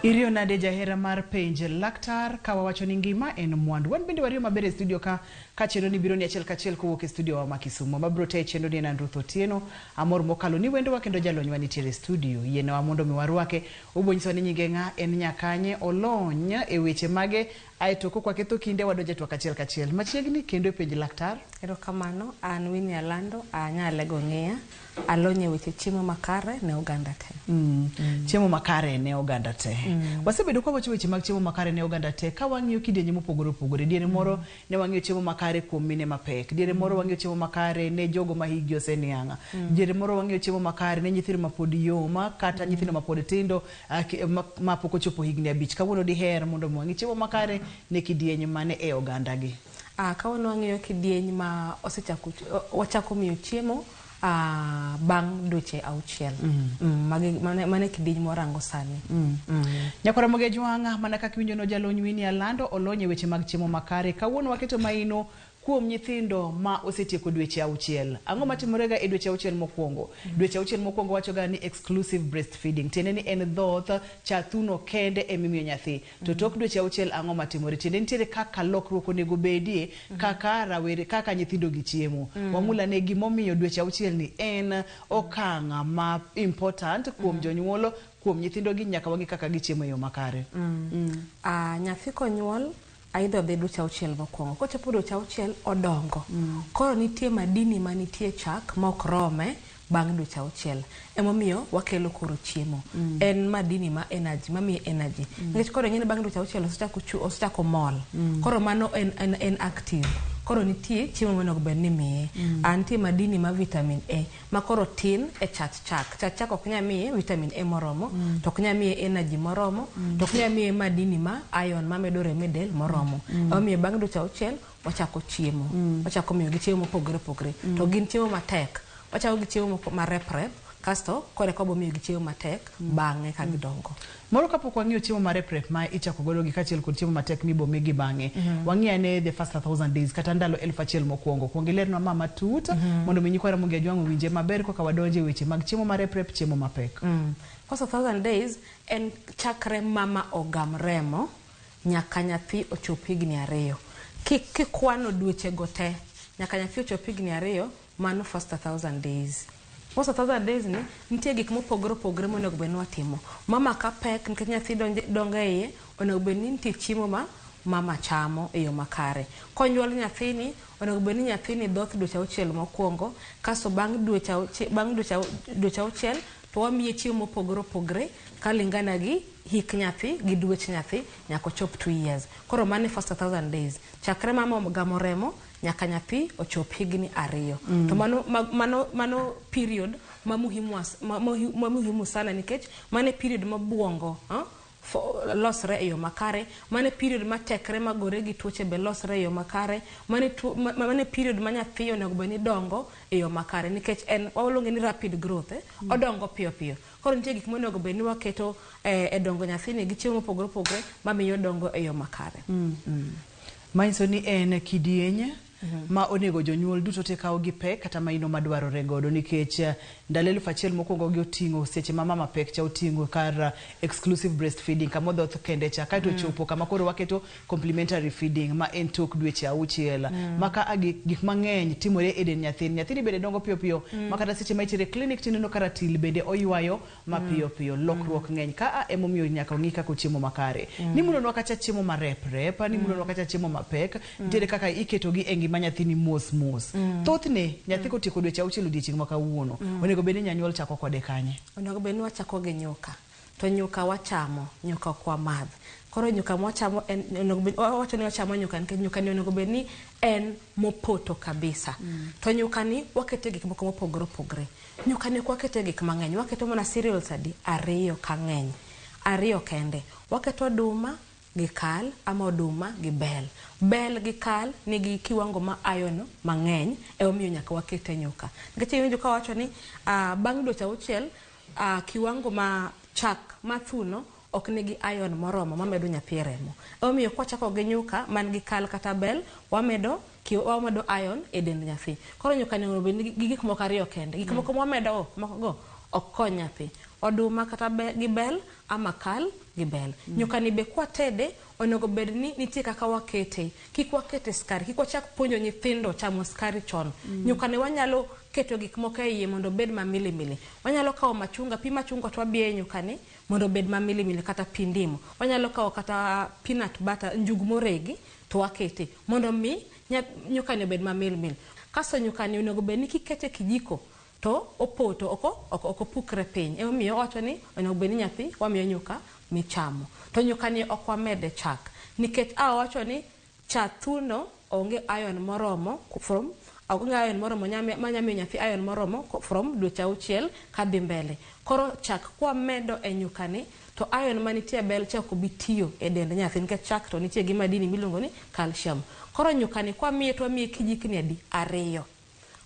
Iriyo nade jahera mar penj laktar ka wawacho ni ngima en mwandu. Wan bende wariyo maber e studio ka ka chenro ni biro ni achiel kachiel kowuok e studio wa ma Kisumu. Mabiro tayo chenro ni en an Ruth Otieno. Amor mokalo ni wendowa kendo jalonywa nitiere e studio. Yienewa mondo mi warwake. Obiro nyisowa ni nyinge ng'a, en nyakanye, olony e weche mage aeto kok waketho kinde wadonjo e twak achiel kachiel. Machiegni kendo e penj laktar. Erokamano, an Winnie Alando, a Nyalego Ng'iya, alony e weche chiemo makare ne oganda te. Chiemo makare ne oganda te. Wasebedo ka wawacho weche mag chiemo makare ne oganda te ka wang'iyo kidienje mopogore opogore. Diere moro ne wang'iyo chiemo makare kuom mine mapek. Diere moro wang'iyo chiemo makare ne jogo ma hikgi oseniang'. Diere moro wang'iyo chiemo makare ne nyithindo mapod yom kata nyithindo mapod tindo ma pok ochopo higni 5. Kawuono diher mondo mi wang'i chiemo makare ne kidieny mane e oganda gi? Kawuono wang'iyo kidieny ma osechako wachako miyo chiemo bang' dweche 6. Mane kidieny mwarango sani. Nyakwar Ramogi Ajwang', mana kaka iwinjo no jalony Winnie Alando olony e weche mag chiemo makare. Kawuono waketo maino kuom nyithindo ma osetieko dweche 6. Ang'o matimorega e dweche 6 mokwongo? Dweche 6 mokwongo wachoga ni exclusive breastfeeding. Tiende ni en dhoth cha thuno kende emimiyo nyathi. To tok dweche 6 ang'o matimore? Tiende nitiere kaka lokruok onego bedie kaka rawere kaka nyithindo gi chiemo. Wamula ne gimomiyo dweche 6 ni en okang' ma important kuom jonyuol kuom nyithindo gi nyaka wang'i kaka gichiemo e yo makare. Nyathi konyuol aidho dhi dweche 6 mokwongo. Kochopo dweche 6 odongo. Koro nitie madini manitie chak ma ok rome bang' dweche 6. Emomiyo wakelo koro chiemo. En madini ma energy, mamiye energy. Nikech koro ing'eni bang' dweche 6 osechako mol. Koro mano en active. Koro nitie chiemo monego bed ni imiye. Nitie madini ma vitamin A ma koro tin e chach chak. Chach chak ok nyal miye vitamin A moromo, to ok nyal miye energy moromo, to ok nyal miye madini ma iron mamedo remo e del moromo. Emomiyo bang' dweche 6 wachako chiemo. Wachako miyogi chiemo mopogore opogore. To gin chiemo matek. Wachako gi chiemo ma rep rep, kasto koro eka wabo miyogi chiemo matek bang'e ka gidongo. Moro kapok wang'iyo chiemo ma rep rep ma ichako godo gi kaachiel kod chiemo matek mibo migi bang'e. Wang'i ane the first 1000 days kata ndalo 1000 mokwongo. Kuong ilernwa ma matut mondo mi nyikwa Ramogi Ajwang' owinje maber koka wadonje e weche mag chiemo ma rep rep, chiemo mapek. First 1000 days en chakre mama ogam remo nyaka nyathi ochop higni 2. Kikwano dweche go te nyaka nyathi ochop higni 2, mano first 1000 days. First 1000 days ni nitie gik mopogore opogore monego bed ni watimo. Mama ka pek nikech nyathi dongo e iye, onego bed ni nitie chiemo ma mama chamo e yo makare. Konyuol nyathini, onego bed ni nyathini dhoth dweche 6 mokwongo, kasto bang' dweche 6 to wamiye chiemo mopogore opogore kalingana gi hik nyathi gi dwech nyathi nyaka ochop 2 years. Koro mano e first 1000 days. Chakre mama ogamo remo nyaka nyathi ochop higni 2. To mano period ma muhimu sana nikech mano e period ma buongo, losre e yo makare, mano e period ma tekre magore gi tuoche be losre e yo makare, mano e period ma nyathi onego bed ni dongo e yo makare nikech en waluonge ni rapid growth, odongo piyo piyo. Koro nitie gik monego bed ni waketo e dongo nyathini gi chiemo mopogore opogore mamiyo dongo e yo makare. Manyiso ni en kidieny ma onego jonyuol duto te kaw gi pek kata maino madwarore godo nikech ndalo 1000 mokwongo gi oting'o seche ma mama pek cha oting'o kar exclusive breastfeeding kama odhoth kende cha kaeto ochopo kama koro waketo complementary feeding ma en tok dweche 6 ma ka gik mang'eny timore e dend nyathini. Nyathini bende dongo piyo piyo ma kata seche ma itere clinic tineno ka ratil bende oywayo ma piyo piyo. Lokruok ng'eny ka a emomiyo nyaka ong'i kaka ochiemo makare. Nimulonwa kacha chiemo ma rep rep, nimulonwa kacha chiemo mapek, nitiere kaka iketogi e ngima nyathini mos mos. Thothne nyathi kotieko dweche 6 odiochieng' ma kawuono, onego bed ni janyuol chako kode kanye? Onego bed ni wachako gi nyuka. To nyuka wachamo, nyuka ok wamadh. Koro nyuka mwachamo en onego bed wawacho ni wachamo nyuka nikech nyuka ni onego bed ni en mopoto kabisa. To nyuka ni wakete gik moko mopogore opogore. Nyuka ni ok wakete gik mang'eny, waketo mana cereals adi? 2 ka ng'eny. 2 kende. Waketo oduma gi kal ama oduma gi bel. Bel gi kal nigi kiwango ma iron mang'eny emomiyo nyaka wakete nyuka. Nikech iwinjo ka wacho ni bang' dweche 6 kiwango ma chak mathuno ok nigi iron moromo mamedo nyathi e remo. Emomiyo kwachako gi nyuka man gi kal kata bel, wamedo iron e dend nyathi. Koro nyuka ni onego bed gi gik moko 2 kende. Gik moko mwamedo moko go ok kony nyathi. Oduma kata gi bel ama kal gi bel. Nyuka ni be kwatede onego bed ni nitie kaka wakete. Kik wakete skari, kik wachak puonjo nyithindo chamo skari chon. Nyuka ni wanyalo keto gik moko e iye mondo obed mamilimili. Wanyalo kawo machunga, pi machungwa to wabiye e nyuka ni mondo obed mamilimili kata pi ndimu. Wanyalo kawo kata peanut butter, njugu moregi to wakete mondo mi nyuka ni obed mamilimili. Kasto nyuka ni onego bed ni kikete kijiko to opoto ok opukre piny. Emomiyo owacho ni onego bed ni nyathi wamiyo nyuka michamo. To nyuka ni ok wamede chak. Nikech a owacho ni cha thuno onge iron moromo from onge iron moromo manya miyo nyathi iron moromo from dweche 6 kadhi mbele. Koro chak kwamedo e nyuka ni to iron manitie e bel cha ok bi tiyo e dend nyathi nikech chak to nitie gi madini miluongo ni calcium. Koro nyuka ni kwamiye to wamiye kijikni adi? 2.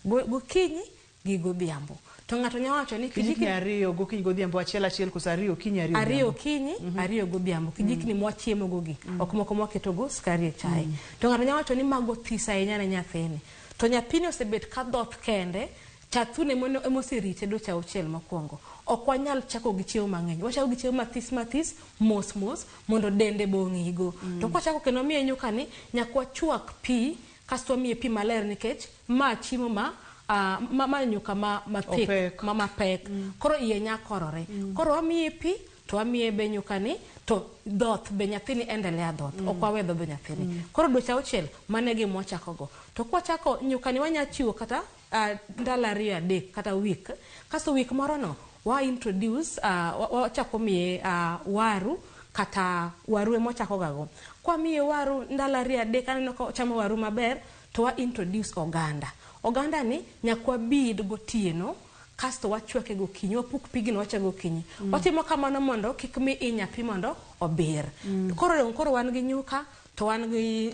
Gokinyi gi godhiambo. To ng'ato nyalo wacho ni kijikni 2 gokinyi godhiambo, achiel achiel koso 2 okinyi 2 2 okinyi 2 godhiambo. Kijikni mwachiemo go gi ok moko mwaketo go skari e chae. To ng'ato nyalo wacho ni mago this ahinya ne nyathini. To nyathini osebet ka dhoth kende, cha thuno emoserite dweche 6 mokwongo. Ok wanyal chako gi chiemo mang'eny. Wachako gi chiemo mathis mathis, mos mos, mondo dende be ong'igo. To kwachako kendo miye nyuka ni, nyaka wachwak pi, kasto wamiye pi maler nikech ma chiemo ma ma nyuka ma thick, ma mapek. Koro iye nya korore. Koro wamiye pi, to wamiye be nyuka ni, to dhoth be nyathini endelea dhoth. Ok wawe dhodho nyathini. Koro dweche 6, mano e gima wachako go. To kwachako nyuka ni wanya chiwo kata ndalo 2 3 kata week. Kasto week moro no, wa introduce, wachako miye waru, kata waru ema wachako ga go. Kwamiye waru ndalo 2 3, aneno ka ochamo waru maber, to wa introduce oganda. Oganda ni nyaka wabid gotieno, kasto wachwake gokinyi, wapuk pigno wachwake gokinyi. Watimo kamano mondo kik mi i nyathi mondo obir. Koro dong koro wan gi nyuka, to wan gi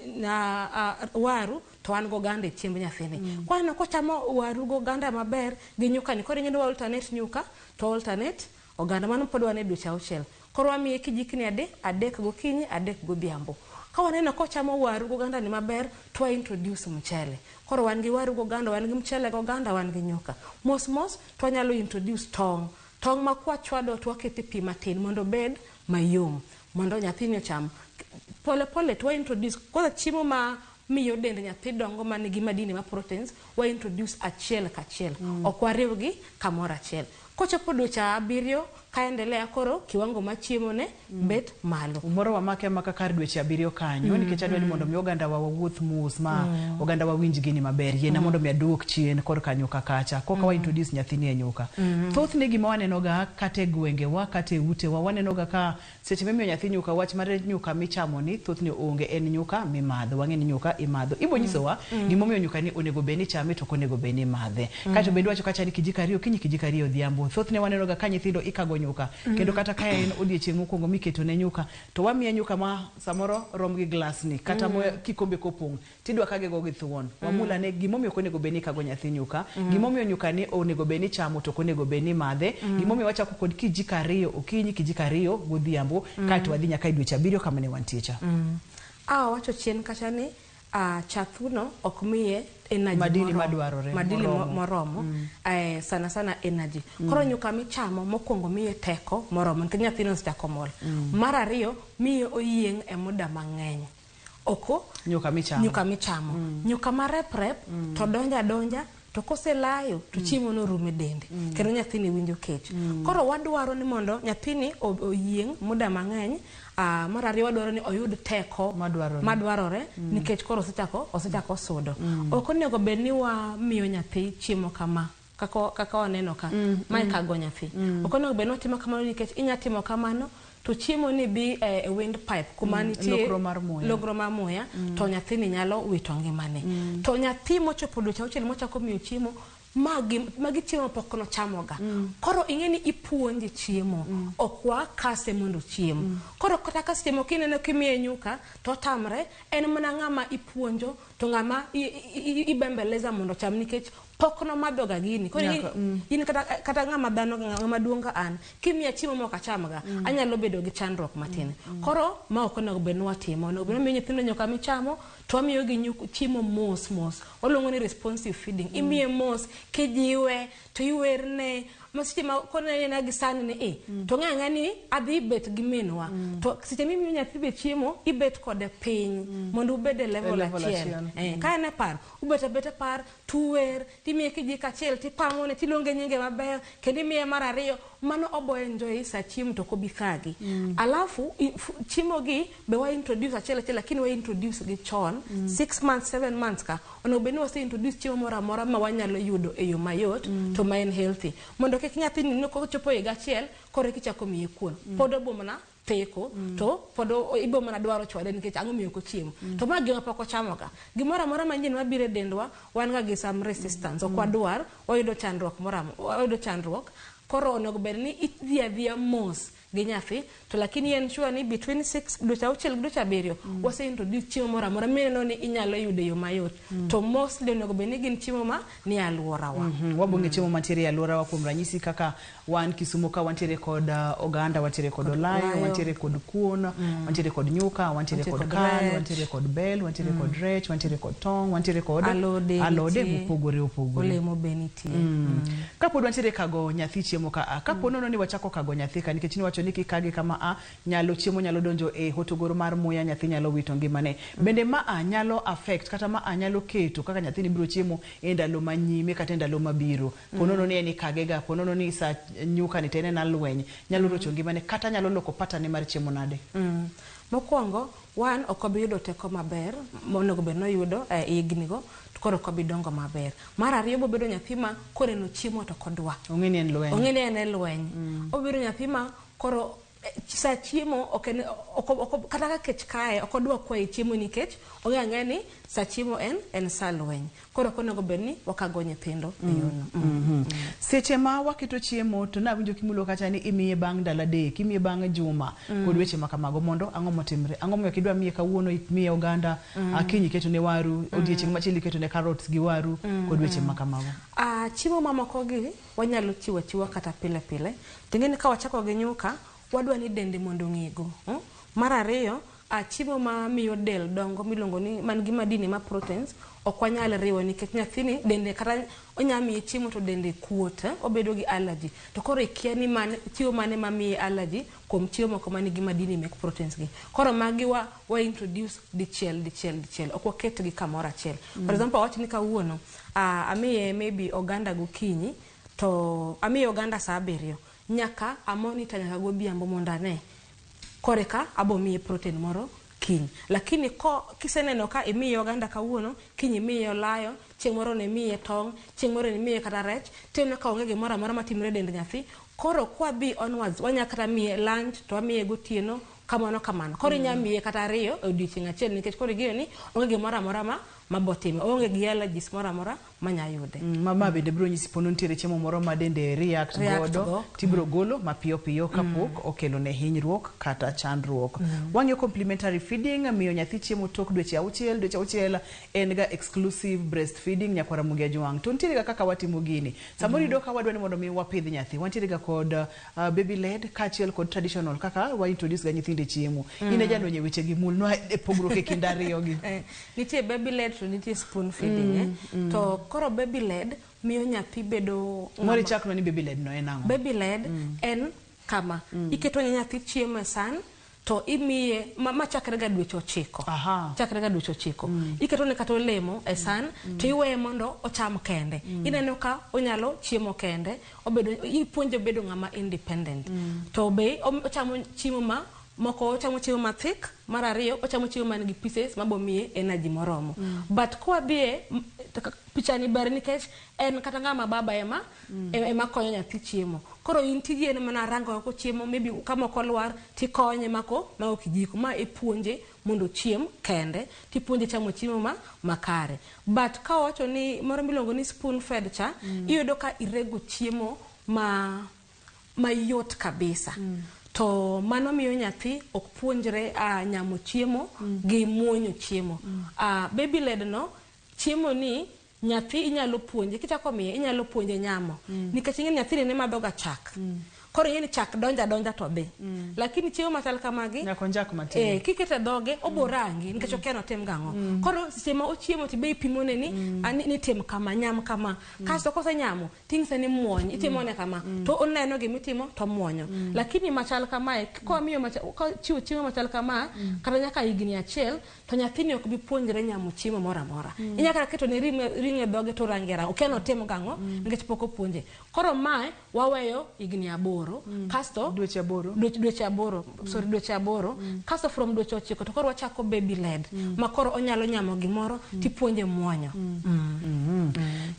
waru, to wan gi oganda e chiemb nyathini. Kwaneno kochamo waru gi oganda maber gi nyuka ni, koro ing'e ni wa alternate nyuka to alternate oganda. Mano pod wan e dweche 6. Koro wamiye kijikni adi? 3 gokinyi, 3 godhiambo. Ka waneno kochamo waru gi oganda ni maber, to wa introduce mchele. Koro wan gi waru gi oganda, wan gi mchele gi oganda, wan gi nyuka. Mos mos, to wanyalo introduce tong'. Tong' ma kwachwado to wakete pi matin mondo obed mayom, mondo nyathini ocham. Pole pole to wa introduce, kwanza chiemo ma miyo dend nyathi dongo manigi madini ma proteins, wa introduce achiel kachiel. Ok wariwgi kamoro achiel. Kochopo dweche 7 kaendelea koro kiwango ma chiemo ne bet malo. Moro wamake amaka kar dweche 7 kanyo, nikech adwa ni mondo mi oganda wa wawuoth mos ma oganda wawinj gini maber. Yiena mondo mi aduok chien korka nyuka kacha. Koka wa introduce nyathini e nyuka. Thothne gima waneno ga kata e gwengewa kata e utewa, waneno ga ka seche mimiyo nyathi nyuka, wach mar nyuka michamo ni thothne onge, en nyuka mimadho. Wang'e ni nyuka imadho. Ibo nyisowa gimomiyo nyuka ni onego bed ni chame to ok onego bed ni imadhe. Kaeto bende wacho kacha ni kijiko 2 okinyi, kijiko 2 odhiambo. Thothne waneno ga ka nyithindo ikago nyuka. Kendo kata ka en odiechieng' mokwongo miketo ne nyuka, to wamiye nyuka ma samoro rom gi glas ni, kata kikombe kopong', tidwa kage go gi thuon. Wamula ne gimomiyo ok onego bed ni ikago nyathi nyuka, gimomiyo nyuka ni onego bed ni chamo to ok onego bed ni madhe, gimomiyo wachako kod kijiko 2 okinyi, kijiko 2 godhiambo, kaeto wadhi nyaka e dweche 7 kama ne wantie cha. A wacho chien kacha ni cha thuno ok miye energy madini moromo. Madwarore, madini moromo. Moromo. Sana sana energy. Koro nyuka michamo mokwongo miye teko moromo nikech nyathino osechako mol. Mar ariyo miyo oyieng' e muda mang'eny. Oko nyuka michamo. Nyuka michamo. Nyuka marep rep to donja donja to koselayo to chiemo no rumo e dende. Kendo nyathini winjo kech. Koro wadwaro ni mondo nyathini oyieng' muda mang'eny. Mar ariyo wadwaro ni oyud teko madwarore, madwarore nikech koro osechako sudo. Ok onego bed ni wamiyo nyathi chiemo kama kaka waneno ka mae kago nyathi. Ok onego bed ni watimo kamano nikech inya timo kamano to chiemo ni bi e wind pipe kuma nitie lokro mar muya. Lokro mar muya to nyathini nyalo wito ngimane. To nyathi mochopo dweche 6 mochako miyo chiemo magi chiemo pok nochamoga. Koro ing'e ni ipuonje chiemo, ok wakase mondo ochiem. Koro kata ka seche moko ineno kimiye nyuka to otamre, en mana ng'ama ipuonjo to ng'ama ibembeleza mondo ocham nikech pok nomadhoga gini. Koro in kata ng'ama dhano, ng'ama duong' ka an, kimiya chiemo mok achamga, anyalo bedo gi chandruok matin. Koro ma ok onego bed ni watimo. Onego bed ni wamiyo nyithindo nyuka michamo, to wamiyogi chiemo mos mos. Waluongo ni responsive feeding. Imiye mos, kijiwe, to iwerne. Ma seche ma konena gi sani ni to ng'e ang'e ni adhi bet gi minwa. To seche mimiyo nyathi be chiemo, ibet kode piny mondo ubed e level level achiel. Achiel. Ka en e par, ubet abeta par, tuwer, timiye kijiko achiel, tipamone, tiluonge nyinge mabeyo, kendo imiye mar ariyo, mano obo enjoy sa chiemo to ok obi thagi. Alafu, chiemo gi be wa introduce achiel achiel, lakini wa introduce gi chon, 6 months, 7 months ka, onego bed ni wase introduce chiemo moro amora ma wanyalo yudo e yo mayot, to ma en healthy. Mondo kik nyathini ni kochopo higa achiel, koro eka ichako miye kuon. Pod obo mana theko, to pod ibo mana dwaro chwade nikech ang'o miyo ok ochiemo. To ma gima pok ochamoga. Gimoro amora manyien mabiro e dendwa, wan ga gi some resistance, ok wadwar, wayudo chandruok moro wayudo chandruok. Koro onego bed ni idhi adhiya mos gi nyathi, to lakini en sure ni between 6 dweche 6 gi dweche 7 wase introduce chiemo moro amora mineno ni inyalo yudo e yo mayot. To mostly onego bed ni gin chiemo ma ni e alworawa. Wabong'e chiemo mantiere e alworawa, kuom ranyisi kaka wan Kisumo ka wantiere kod oganda, wantiere kod olayo, olayo. Wantiere kod kuon, wantiere kod nyuka, wantiere kod kod kal, rech. Wantiere kod bel, wantiere kod rech, wantiere kod tong', wantiere kod alode alode nitie, mopogore opogore. Olemo be nitie. Kapod wantiere kago nyathi chiemo ka a kapo nono ni wachako kago nyathi ka, nikech niwacho ni kikage kama a nyalo chiemo nyalo donjo e hotogoro mar muya nyathi, nyalo wito ngimane. Bende ma a nyalo affect kata ma a nyalo keto kaka nyathini biro chiemo e ndalo manyime kata e ndalo mabiro, po nono ni en ikage ga, po nono ni sa nyuka ni to en ena lweny nyalo rocho ngimane kata nyalo loko pattern mar chiemo nade? Mokwongo, one, ok obi yudo teko maber monego bed noyudo e higni go, to koro ok obi dongo maber. Mar ariyo, obiro bedo nyathi ma koneno chiemo to ok odwa. Ong'e ni en lweny. Ong'e ni en e lweny. Obedo nyathi ma koro sa chiemo ok en kata ka kech kaye ok odwa kwayi chiemo nikech ong'e ang'e ni sa chiemo en sa lweny. Koro ok onego bed ni wakago nyithindo e yono. Seche ma waketo chiemo to nawinjo kimulo kacha ni imiye bang' ndalo 3, imiye bang' juma kod weche ma kamago, mondo ang'o motimre? Ang'o momiyo kidwa miye kawuono imiye oganda, akinyi iketo ne waru, odiechieng' machielo iketo ne carrots gi waru kod weche ma kamago? Ah, chiemo mamoko gi wanyalo chiwo achiwa kata pile pile. Ting'e ni ka wachako gi nyuka, wadwa ni dende mondo ong'igo. Mar ariyo, chiemo ma miyo del dongo miluongo ni man gi madini ma proteins ok wanyal riwo nikech nyathini dende kata onya miye chiemo to dende kuot, obedo gi allergy. To koro ikia ni mane, chiemo mane mamiye allergy kuom chiemo moko manigi madini mek proteins gi. Koro magi wa introduce dichiel dichiel dichiel, ok waketgi kamoro achiel. For example, awach ni kawuono amiye maybe oganda gokinyi to amiye oganda saa 7, nyaka amonita nyaka godhiambo mondo ane koreka abo miye protein moro kiny. Lakini ko kiseneno ka imiye oganda kawuono, kiny imiye olayo, chieng' moro nimiye tong', chieng' moro nimiye kata rech, tineno ka onge gimoro amora matimore e dend nyathi. Koro kwadhi onwards, wanya kata miye lunch to wamiye gotieno, kamano kamano. Koro inya miye kata ariyo e odiochieng' achiel nikech koro ing'eyo ni onge gimoro amora ma mabotime, oonge gi allergies moro amora manya yude. Ma bende biro nyisi pono nitiere chiemo moro ma dende react, React godo go. Tibiro golo mapiyo piyo kapok okelo ne hinyruok kata chandruok. Wang'iyo complementary feeding, miyo nyathi chiemo tok dweche 6. Dweche 6 en ga exclusive breastfeeding, nyakwara Mugia Jwang'. To nitiere ga kaka watimo gini. Samoro iyudo ka wadwa ni mondo mi wapidh nyathi, wantiere ga kod baby led kaachiel kod traditional kaka wa introduce ga nyithindo e chiemo. In e jalony e weche gi, mulnwa e pogruok e kind ariyo gi. Nitie baby led to nitie spoon feeding. To koro baby led miyo nyathi bedo Moro ichaknwa ni baby led no en ang'o? Baby led en kama iketo ne nyathi chiemo e san to imiye ma chakre ga dweche 9. Chakre ga dweche 9 iketo ne kata olemo e san to iweye mondo ocham kende. Ineno ka onyalo chiemo kende, obedo ipuonje bedo ng'ama independent. To be ochamo chiemo ma moko, ochamo chiemo ma thick. Mar ariyo, ochamo chiemo man gi pieces mabo miye energy moromo. But kwadhie picha ni ber nikech en kata ng'ama baba ema ema konyo nyathi chiemo. Koro in tiji en mana rango kaka ochiemo, maybe ka moko lwar tikonye mako kijiko. Ma ipuonje mondo ochiem kende, tipuonje chamo chiemo ma makare. But ka owacho ni moro miluongo ni spoon fed cha, iyudo ka irego chiemo ma mayot kabisa. To mano miyo nyathi ok puonjre nyamo chiemo gi muonyo chiemo. Baby led no, chiemo ni nyathi inyalo puonje, kichako miye inyalo puonje nyamo. Nikech ing'e ni nyathini ne madho ga chak. Koro ing'e ni chak donja donja to dhi. Lakini chiemo machal kamagi Nyaka onjak matin. Kikete dhoge oborangi nikech okia notim gang'o. Koro seche ma ochiemo to be ipimone ni ni tim kama, nyam kama. Kasto kosenyamo ting'ise ni muony, itimone kama. To oneno gimitimo to omuonyo. Lakini machal kamae kawamiyo chiwo chiemo machal kama kata nyaka higni achiel to nyathini ok bi puonjre nyamo chiemo moro amora. Inyalo kata ketone ring'o e dhoge to orange aranga. Okia notim gang'o nikech pok opuonje. Koro mae waweyo higni 8 kasto Dweche 8. Dweche 8, sorry, dweche 8. Kasto from dweche 9 to koro wachako baby led ma koro onyalo nyamo gimoro tipuonje muonyo.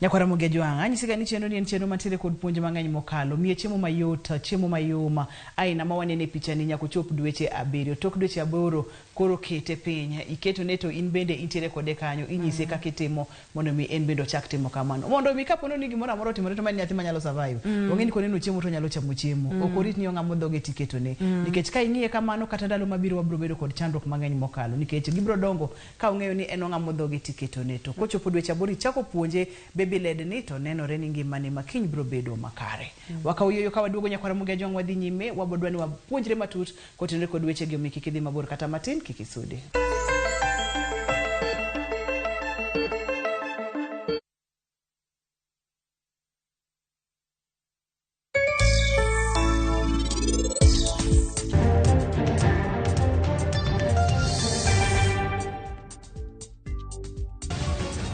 Nyakwara Ramogi Ajwang', anyisi ga ni chenro ni en chenro mantiere kod puonj mang'eny mokalo. Miye chiemo mayot, chiemo mayom, aina ma waneno e pichani nyaka ochop dweche 7. Tok dweche 8 koro kete piny. Iketone to in bende intiere kode kanyo, inyise kaka itimo mondo mi en bende ochak timo kamano. Mondo mi kapo ni gimoro amora otimore to ma en nyathi manyalo survive. Ong'e ni koneno chiemo to onyalo chamo chiemo. Ok orit ni ong'amo dhoge tiketone. Nikech ka ing'iye kamano kata ndalo mabiro wabiro bedo kod chandruok mang'eny mokalo. Nikech gibiro dongo ka ong'eyo ni en ong'amo dhoge tiketone. To kochopo dweche 8 ichako puonje baby led ni to nenore ni ngimane ma kiny biro bedo makare. Wakawo yueyo ka waduogo nyakwara Ramogi Ajwang' wadhi nyime, wabodwa ni wapuonjre matut kotenore kod wechegi omiyo kik idhi mabor kata matin kik isudi.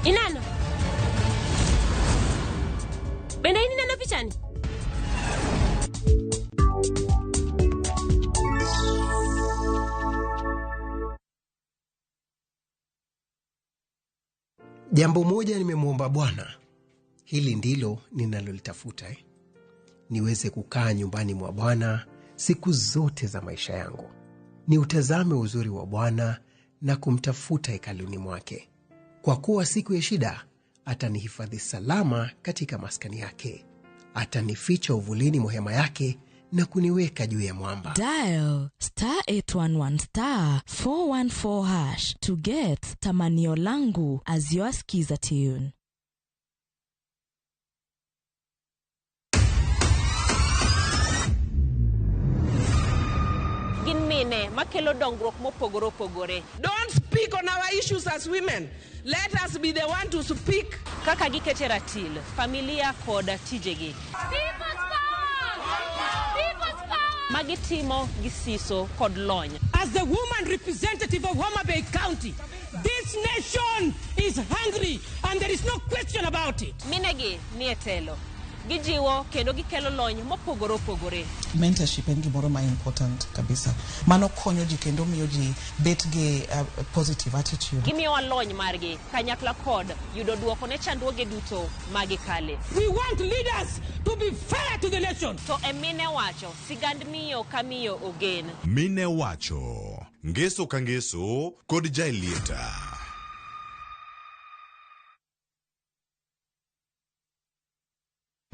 Ineno? Bende in ineno pichani? Jambo moja nimemwomba Bwana, hili ndilo ninalolitafuta, Niweze kukaa nyumbani mwa Bwana siku zote za maisha yangu, niutazame uzuri wa Bwana na kumtafuta hekaluni mwake. Kwa kuwa siku ya shida atanihifadhi salama katika maskani yake, atanificha uvulini mwa hema yake na kuniweka juu ya mwamba. Dial star 811 star 414 hash to get Tamanio Langu as your skiza tune. Gin mine makelo dongruok mopogore opogore. Don't speak on our issues as women. Let us be the one to speak. Kaka gikete ratil, familia kod tijegi. People's power! People's power! Magitimo gi siso kod lony. As the woman representative of Homa Bay County, this nation is hungry and there is no question about it. Minegi nie telo. Gijiwo kendo gikelo lony mopogore opogore. Mentorship en gimoro ma important kabisa. Mano konyo ji kendo miyo ji bet gi positive attitude. Gimiyowa lony margi kanyakla kod yudo duoko ne chandruoge duto magikale. We want leaders to be fair to the nation. To e mine wacho, sigand miyo ka miyo ogen. Mine wacho, ngeso ka ngeso kod Jaelieta.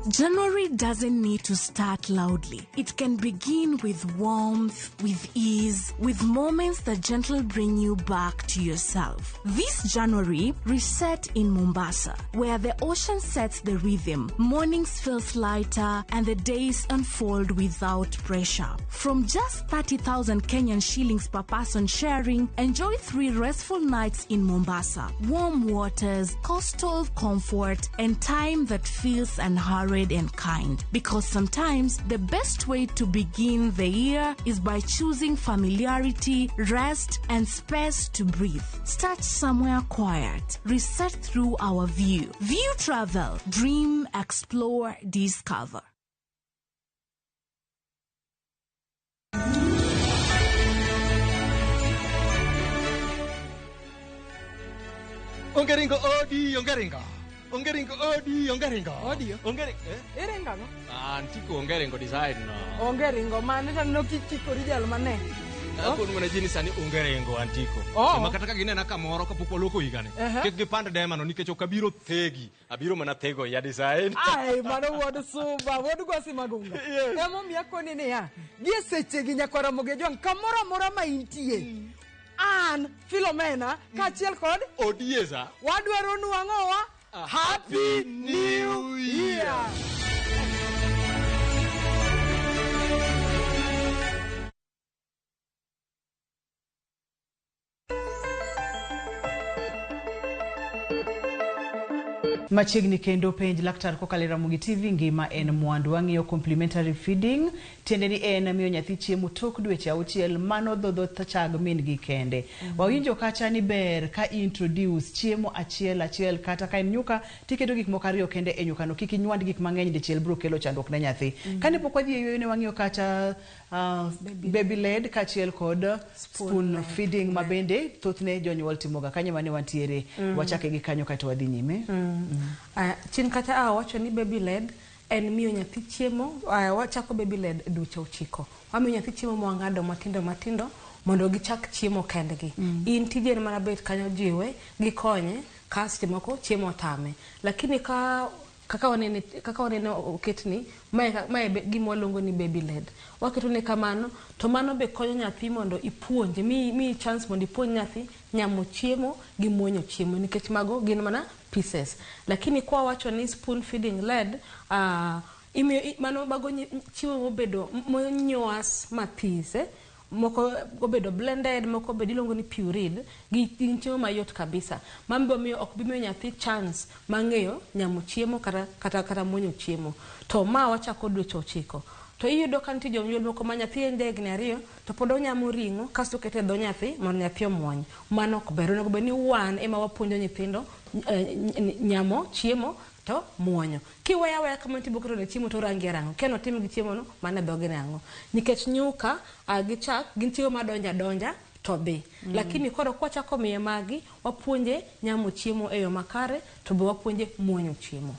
January doesn't need to start loudly. It can begin with warmth, with ease, with moments that gently bring you back to yourself. This January, reset in Mombasa, where the ocean sets the rhythm, mornings feels lighter, and the days unfold without pressure. From just 30,000 Kenyan shillings per person sharing, enjoy 3 restful nights in Mombasa. Warm waters, coastal comfort, and time that feels unhurried and kind. Because sometimes the best way to begin the year is by choosing familiarity, rest, and space to breathe. Start somewhere quiet. Reset through our view. View Travel. Dream, explore, discover. Ongeringo odi, ongeringo. Ongeringo odi, ongeringo. Odi. Ongeringo. Iringo no? Antiko ongeringo design no. Ongeringo mane to no kikikori jal mane. Akon mana ji ni sani ongeringo antiko. Oh. Ema kata ka ginena kamoro kapok waloko higani. Kik gipand dema no nikech ok abiro thegi. Abiro mana thego ya design. Ai, mano wuod Suba, wuod Gwasi Magunga. Yes. Emomiyo akoni niya, gie sechegi nyakwar Ramogi Ajwang' kamoro amora ma intie. An Philomena kaachiel kod Odieza. Wadwaro nwang'owa Happy New Year! Machiegni kendo penj laktar kokalo e Ramogi TV ngima en mwandu. Wang'iyo complementary feeding, tiende ni en miyo nyathi chiemo tok dweche 6 mano dhodho chag min gi kende. Wawinjo kacha ni ber ka introduce chiemo achiel achiel kata ka en nyuka tiketo gik moko ariyo kende e nyukano kik inywand gik mang'eny dichiel biro kelo chandruok ne nyathi. Kane pok wadhi e yueyo ne wang'iyo kacha baby led kaachiel kod spoon feeding ma bende thothne jonyuol timoga kanyo mane wantiere. Wachake gi kanyo kaeto wadhi nyime. Chien kacha wacho ni baby led en miyo nyathi chiemo. Wachako baby led dweche 9. Wamiyo nyathi chiemo mwang'ado matindo matindo mondo gichak chiemo kendgi. In tiji en mana bet kanyo jiwe gikonye ka seche moko chiemo otame. Lakini ka kaka wanene oketni mae gima waluongo ni baby led. Waketo ne kamano to mano be konyo nyathi mondo ipuonje, mi chance mondo ipuonj nyathi nyamo chiemo gi muonyo chiemo nikech mago gin mana pieces. Lakini kwa wacho ni spoon feeding led, imiyo mano mago chiemo mobedo monyoas mathis, moko obedo blended, moko obedo iluongo ni pureed, gin chiemo mayot kabisa. Mano miyo ok bi miyo nyathi chance mang'eyo nyamo chiemo kata muonyo chiemo. To ma wachako dweche 9. To iyudo ka nitie jonyuol moko ma nyathi en jahigni 2 to pod onyamo ring'o kasto okete e dho nyathi mondo nyathi omuony. Mano ok ber. Onego bed ni wan ema wapuonjo nyithindo nyamo chiemo to muonyo. Kiweyo aweya kamano to ibiro keto ne chiemo to orangi arang'o. Kia notim gi chiemo no mana e dhoge nang'o. Nikech nyuka gi chak gin chiemo madonjo adonja to dhi. Lakini koro kwachako miye magi, wapuonje nyamo chiemo e yo makare to be wapuonje muonyo chiemo.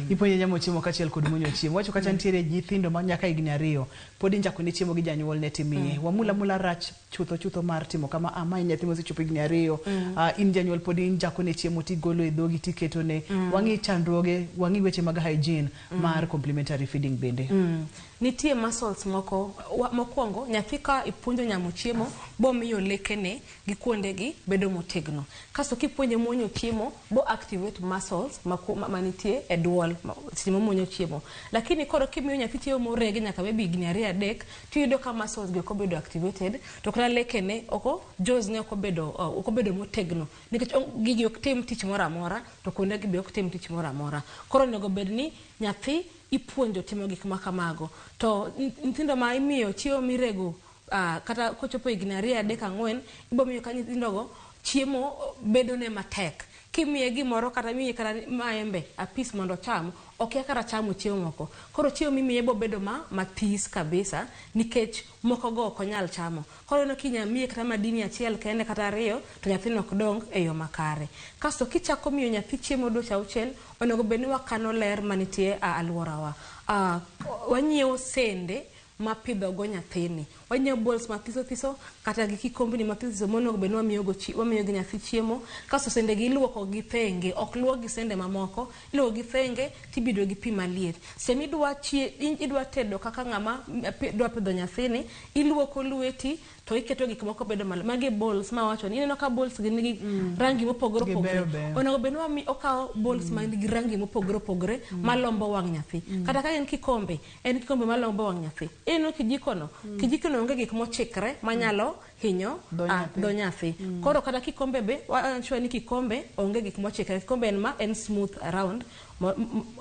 Ipuonje nyamo chiemo kaachiel kod muonyo chiemo. Wacho kacha nitiere nyithindo ma nyaka higni 2 pod injako ne chiemo gi janyuol ne timiye. Wamula mula rach chutho chutho mar timo kama ma nyathi mosechopo higni 2 in janyuol pod injako ne chiemo tigolo e dhogi tiketo ne. Wang'i chandruoge, wang'i weche mag hygiene mar complementary feeding bende. Nitie muscles moko mokwongo nyathi ka ipuonjo nyamo chiemo bo miyo lekene gi kuondegi bedo motegno. Kasto kipuonje muonyo chiemo bo activate muscles manitie e duol seche momuonyo chiemo. Lakini koro kimiyo nyathi chiemo moregi nyaka maybe higni 2 3 tiyudo ka muscles gi ok obedo activated to kata lekene oko jaws ne ok obedo motegno nikech gigi ok tim tich moro amora to kuondegi be ok tim tich moro amora. Koro onego bed ni nyathi ipuonjo timo gik ma kamago. To nyithindo ma imiyo chiemo mirego kata kochopo higni 2 3 4 ibo miyo ka nyithindogo chiemo bedo ne matek. Kimiye gimoro kata miye kata maembe apis mondo ocham, okia kata chamo chiemo moko. Koro chiemo mimiye bo bedo mathis kabisa nikech moko go ok onyal chamo. Koro ineno kinya miye kata madini 1 kende kata 2 to nyathino ok dong e yo makare. Kasto kichako miyo nyathi chiemo dweche 6, onego bed ni wakano ler manitie e alworawa. Wanyiewo sende mapidho go nyathini. Wanyiewo bowls mathiso thiso kata gi kikombni mathiso monego bed ni wamiyo gi nyathi chiemo. Kasto sende gi iluoko gi thenge, ok luok gi sende mamoko, iluoko gi thenge tibido gi pi maliet. Sama idwa tedo kaka ng'ama dwa pidho nyathini, iluoko lweti to iketo gik moko bedo maler. Magi bowls ma wacho ni ineno ka bowls gi nigi rangi mopogore opogore. Onego bed ni okawo bowls ma nigi rangi mopogore opogore malombo wang' nyathi. Kata ka en kikombe, en kikombe malombo wang' nyathi. Ineno kijiko no, kijiko no onge gik mochikre manyalo hinyo dho nyathi. Koro kata kikombe be, wacho ni kikombe onge gik mochikre. Kikombe en ma en smooth round.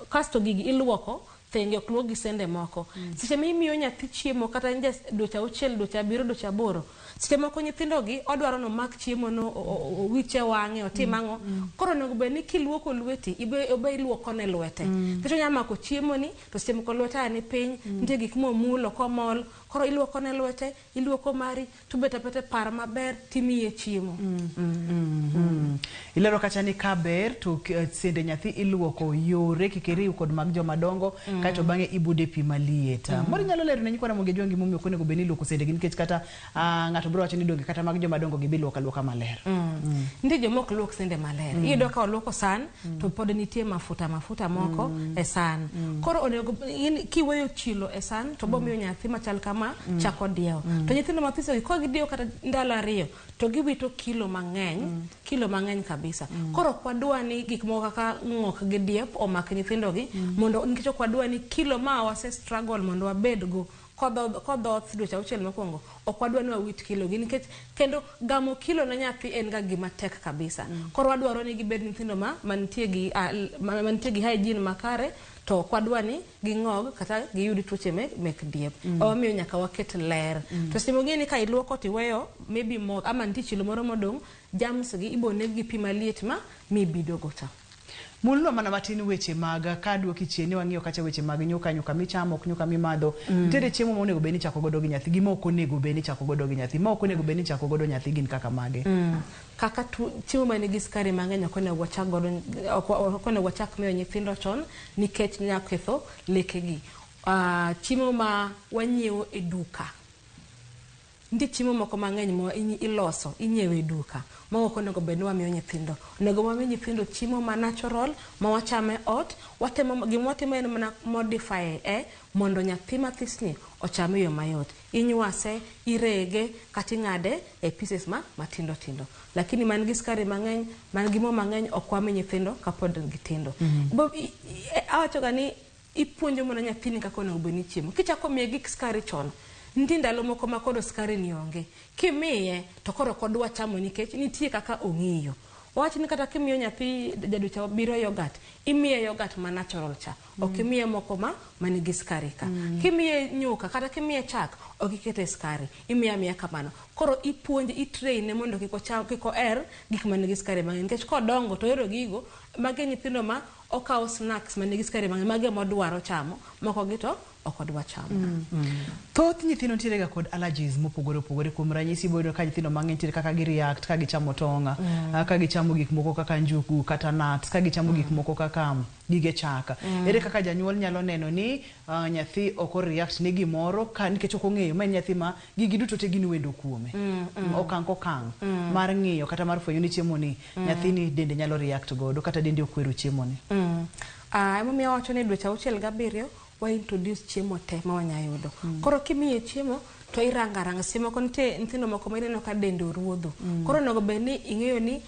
Kasto gigi iluoko thenge ok luok gi sende moko. Seche mimiyo nyathi chiemo kata en dweche 6, dweche 7, dweche 8, seche moko nyithindo gi odwaro no mak chiemo no owiche wang'e otim ang'o. Koro onego bed ni kiluoko lweti ibe iluoko ne lwete. Nikech onyalo mako chiemo ni to seche moko lwete ni piny, nitie gik momulo komol. Koro iluoko ne lwete, iluoko mari, to bet apeta par maber timiye chiemo. Ilero kacha ni kaber to sende nyathi iluoko yore kik iriw kod mag joma dongo kaeto bang'e ibude pi maliet. Moro inyalo lero ne nyikwa Ramogi Ajwang' gimomiyo ok onego bed ni iluoko sende gi nikech kata ng'ato biro wacho ni donge kata mag joma dongo gibi luoko aluoka maler. Nitie joma ok luok sende maler. Iyudo ka oluoko san to pod nitie mafuta moko e san. Koro onego kiweyo chilo e san to bomiyo nyathi machal kama chako diewo. To nyithindo mathiso gi ka gidiewo kata ndalo 2 to giwito kilo mang'eny, kilo mang'eny kabisa. Koro ok wadwa ni gik moko kaka ng'ok gi diep omak nyithindo gi mondo nikech ok wadwa ni kilo ma wase struggle mondo wabedgo Kodhoth dweche 6 mokwongo, ok wadwa ni wawit kilo gi, nikech kendo gamo kilo ne nyathi en ga gima tek kabisa. Koro wadwaro ni gibed nyithindo ma mantie gi mantie gi hygiene makare, to ok wadwa ni ging'og kata giyud tuoche mek diep. Omiyo nyaka waket ler. To seche mong'e ni ka iluoko tiweyo maybe mo ama nitie chilo moro modong', germs gi ibo neg gi pi maliet ma mibido go cha. Mulnwa mana matin weche mag ka duoki chien ni wang'iyo kacha weche mag nyuka, nyuka michamo, ok nyuka mimadho. Nitiere chiemo monego bed ni ichako godo gi nyathi gi ma ok onego bed ni ichako godo gi nyathi. Ma ok onego bed ni ichako godo nyathi gin kaka mage? Kaka chiemo manigi sukari mang'eny ok onego wachak godo, ok onego wachak miyo nyithindo chon, nikech nya ketho lekegi. Chiemo ma wanyiewo e duka, nitie chiemo moko mang'eny ma iloso inyiewo e duka ma ok onego bed ni wamiyo nyithindo. Onego wami nyithindo chiemo ma natural ma wachamo e ot. Watemo gima watimo en mana modify e mondo nyathi mathisni ocham e yo mayot. Inywase, irege, kata ing'ade e pieces ma matindo tindo. Lakini man gi sukari mang'eny, man gi mo mang'eny, ok wami nyithindo kapod gitindo. Bo awacho ga ni ipuonjo mana nyathini kaka onego bed ni chiemo. Kichako miye gik sukari chon, nitie ndalo moko ma koro sukari ni onge. Kimiye to koro ok odwa chamo nikech nitie kaka ong'iyo. Wach ni kata kimiyo nyathi jadweche abiriyo yogurt, imiye yogurt ma natural cha. Ok imiye moko ma manigi sukari ka. Kimiye nyuka kata kimiye chak, ok ikete sukari. Imiye amiya kamano. Koro ipuonje, itrain ne mondo kik ocham, kik oher gik manigi sukari mang'eny. Nikech kodongo to ohero gigo, magi nyithindo ma okawo snacks manigi sukari mang'eny, magi ema odwaro chamo, moko gi to ok odwa chamo. Thoth nyithindo nitiere ga kod allergies mopogore opogore. Kuom ranyisi, ibo yudo ka nyithindo mang'eny nitiere kaka gi react ka gichamo tong', ka gichamo gik moko kaka njugu kata nuts, ka gichamo gik moko kaka gige chak. Ere kaka janyuol nyalo neno ni nyathi ok o react ne gimoro ka nikech ok ong'eyo ma en nyathi ma gigi duto te gin wendo kuome. Okang' kokang' mar ng'iyo kata mar fwenyo ni chiemo ni nyathini dende nyalo react godo kata dende okwero chiemo ni. Emomiyo awacho ni dweche 6 gi 7 wa introduce chiemo te ma wanya yudo. Koro kimiye chiemo to irango aranga. Seche moko nitie nyithindo moko ma ineno ka dende oruodho. Koro onego bed ni ing'eyo ni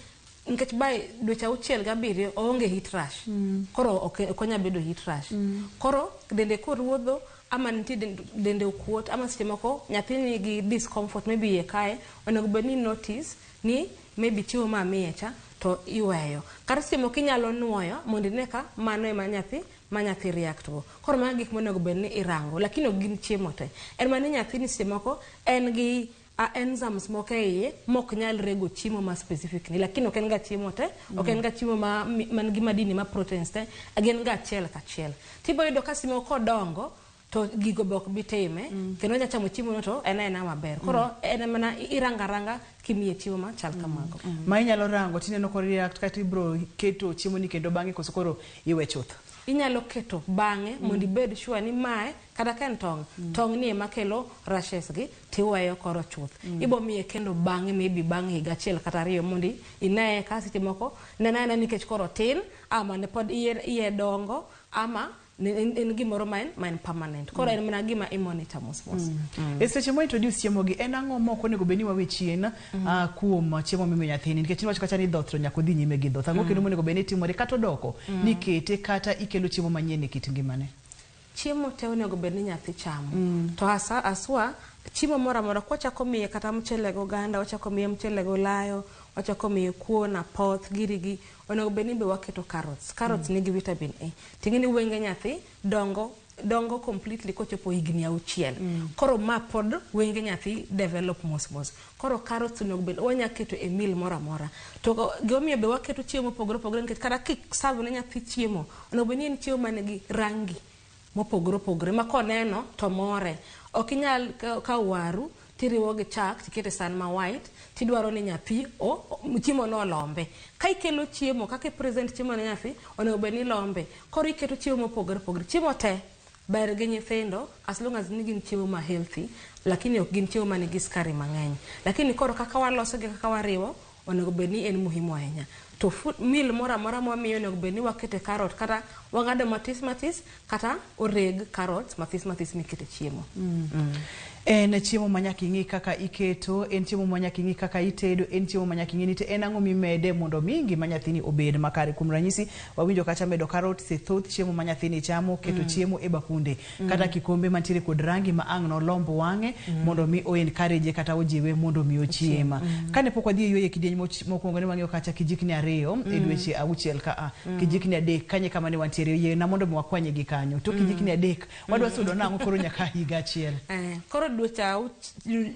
nikech by dweche 6 gi 7 oonge heat rash. Koro ok onya bedo heat rash. Koro dende koruodho ama nitie dende okuot, ama seche moko nyathi nigi discomfort maybe iye kaye, onego bed ni notice ni maybe chiemo ma amiye cha to iweyo. Kata seche moko inyalo nuoyo mondo ine ka mano ema nyathi ma nyathi react go. Koro mago gik monego bed ni irango, lakini ok gin chiemo te. En mana ni nyathi ni seche moko en gi enzymes moko e iye mok nyal rego chiemo ma specific ni, lakini ok en ga chiemo te, ok en ga chiemo ma man gi madini ma proteins te, gin ga achiel kachiel. Tibo yudo ka seche moko kodongo to gigo be ok bi time, kendo onya chamo chiemo no to en aena maber. Koro en mana irango aranga kimiye chiemo machal kamago. Ma inyalo rango tineno ko react kata ibro keto chiemo ni kendo bang'e koso koro iwe chuth. Inyalo keto bang'e mondo ibed sure ni mae kata ka en tong', tong' ni ema kelo rashes gi, tiweyo koro chuth. Ibo miye kendo bang'e, maybe bang' higa achiel kata 2, mondo ineye ka seche moko neno anena nikech koro tin, ama ne pod iye dongo, ama en gimoro ma en permanent. Koro en mana gima i monitor mos mos. E seche mo introduce chiemo gi, en ang'o ma ok onego bed ni wawe chien kuom chiemo mimiyo nyathini? Nikech niwacho kacha ni dhoth to nyaka odhi nyime gi dhoth. Ang'o kendo monego bed ni timore kata odoko ni kete kata ikelo chiemo manyien e kit ngimane? Chiemo te onego bed ni nyathi chamo. To aswa chiemo moro amora kwachako miye kata mchele gi oganda, wachako miye mchele gi olayo, wachako miye kuon, apoth, giri gi, onego bed ni be waketo carrots. Carrots nigi vitamin A. Ting'e ni wenge nyathi dongo completely kochopo higni 6. Koro ma pod wenge nyathi develop mos mos. Koro carrots onego bed wanya keto e meal moro amora. To gimomiyo be waketo chiemo mopogore opogore, nikech kata kik serve ne nyathi chiemo, onego bed ni en chiemo manigi rangi mopogore opogore ma koneno to more. Ok inyal kawo waru tiriwo gi chak tikete san ma white tidwaro ni nyathi chiemo no olombe. Ka ikelo chiemo, kaka i present chiemo ne nyathi, onego bed ni lombe. Koro iketo chiemo mopogore opogore. Chiemo te ber gi nyithindo as long as ni gin chiemo ma healthy, lakini ok gin chiemo manigi sukari mang'eny. Lakini koro kaka waloso gi kaka wariwo, onego bed ni en muhimu ahinya. To food meal moro amora mwamiyo onego bed ni wakete carrot kata Wang'ado matis matis kata oreg carrots mathis mathis mikete chiemo. En chiemo ma nyaka ing'i kaka iketo, en chiemo ma nyaka ing'i kaka itedo, en chiemo ma nyaka ing'i ni to en ang'o mimede mondo mi ngima nyathini obed makare. Kuom ranyisi, wawinjo kacha medo carrots e thoth chiemo ma nyathini chamo, keto chiemo e bakunde kata kikombe mantiere kod rangi ma ang' nolomb wang'e mondo mi o encourage kata ojiwe mondo mi ochiem. Kane pok wadhi e yweyo e kidieny mokwongo ne wang'iyo kacha kijikni 2 e dweche 6 ka a, kijikni 3 kanye kama ne wantiere, yiena mondo mi wakwanye gi kanyo. To kijikni 3 wadwa sudo nang'o koro nyaka higa achiel? Koro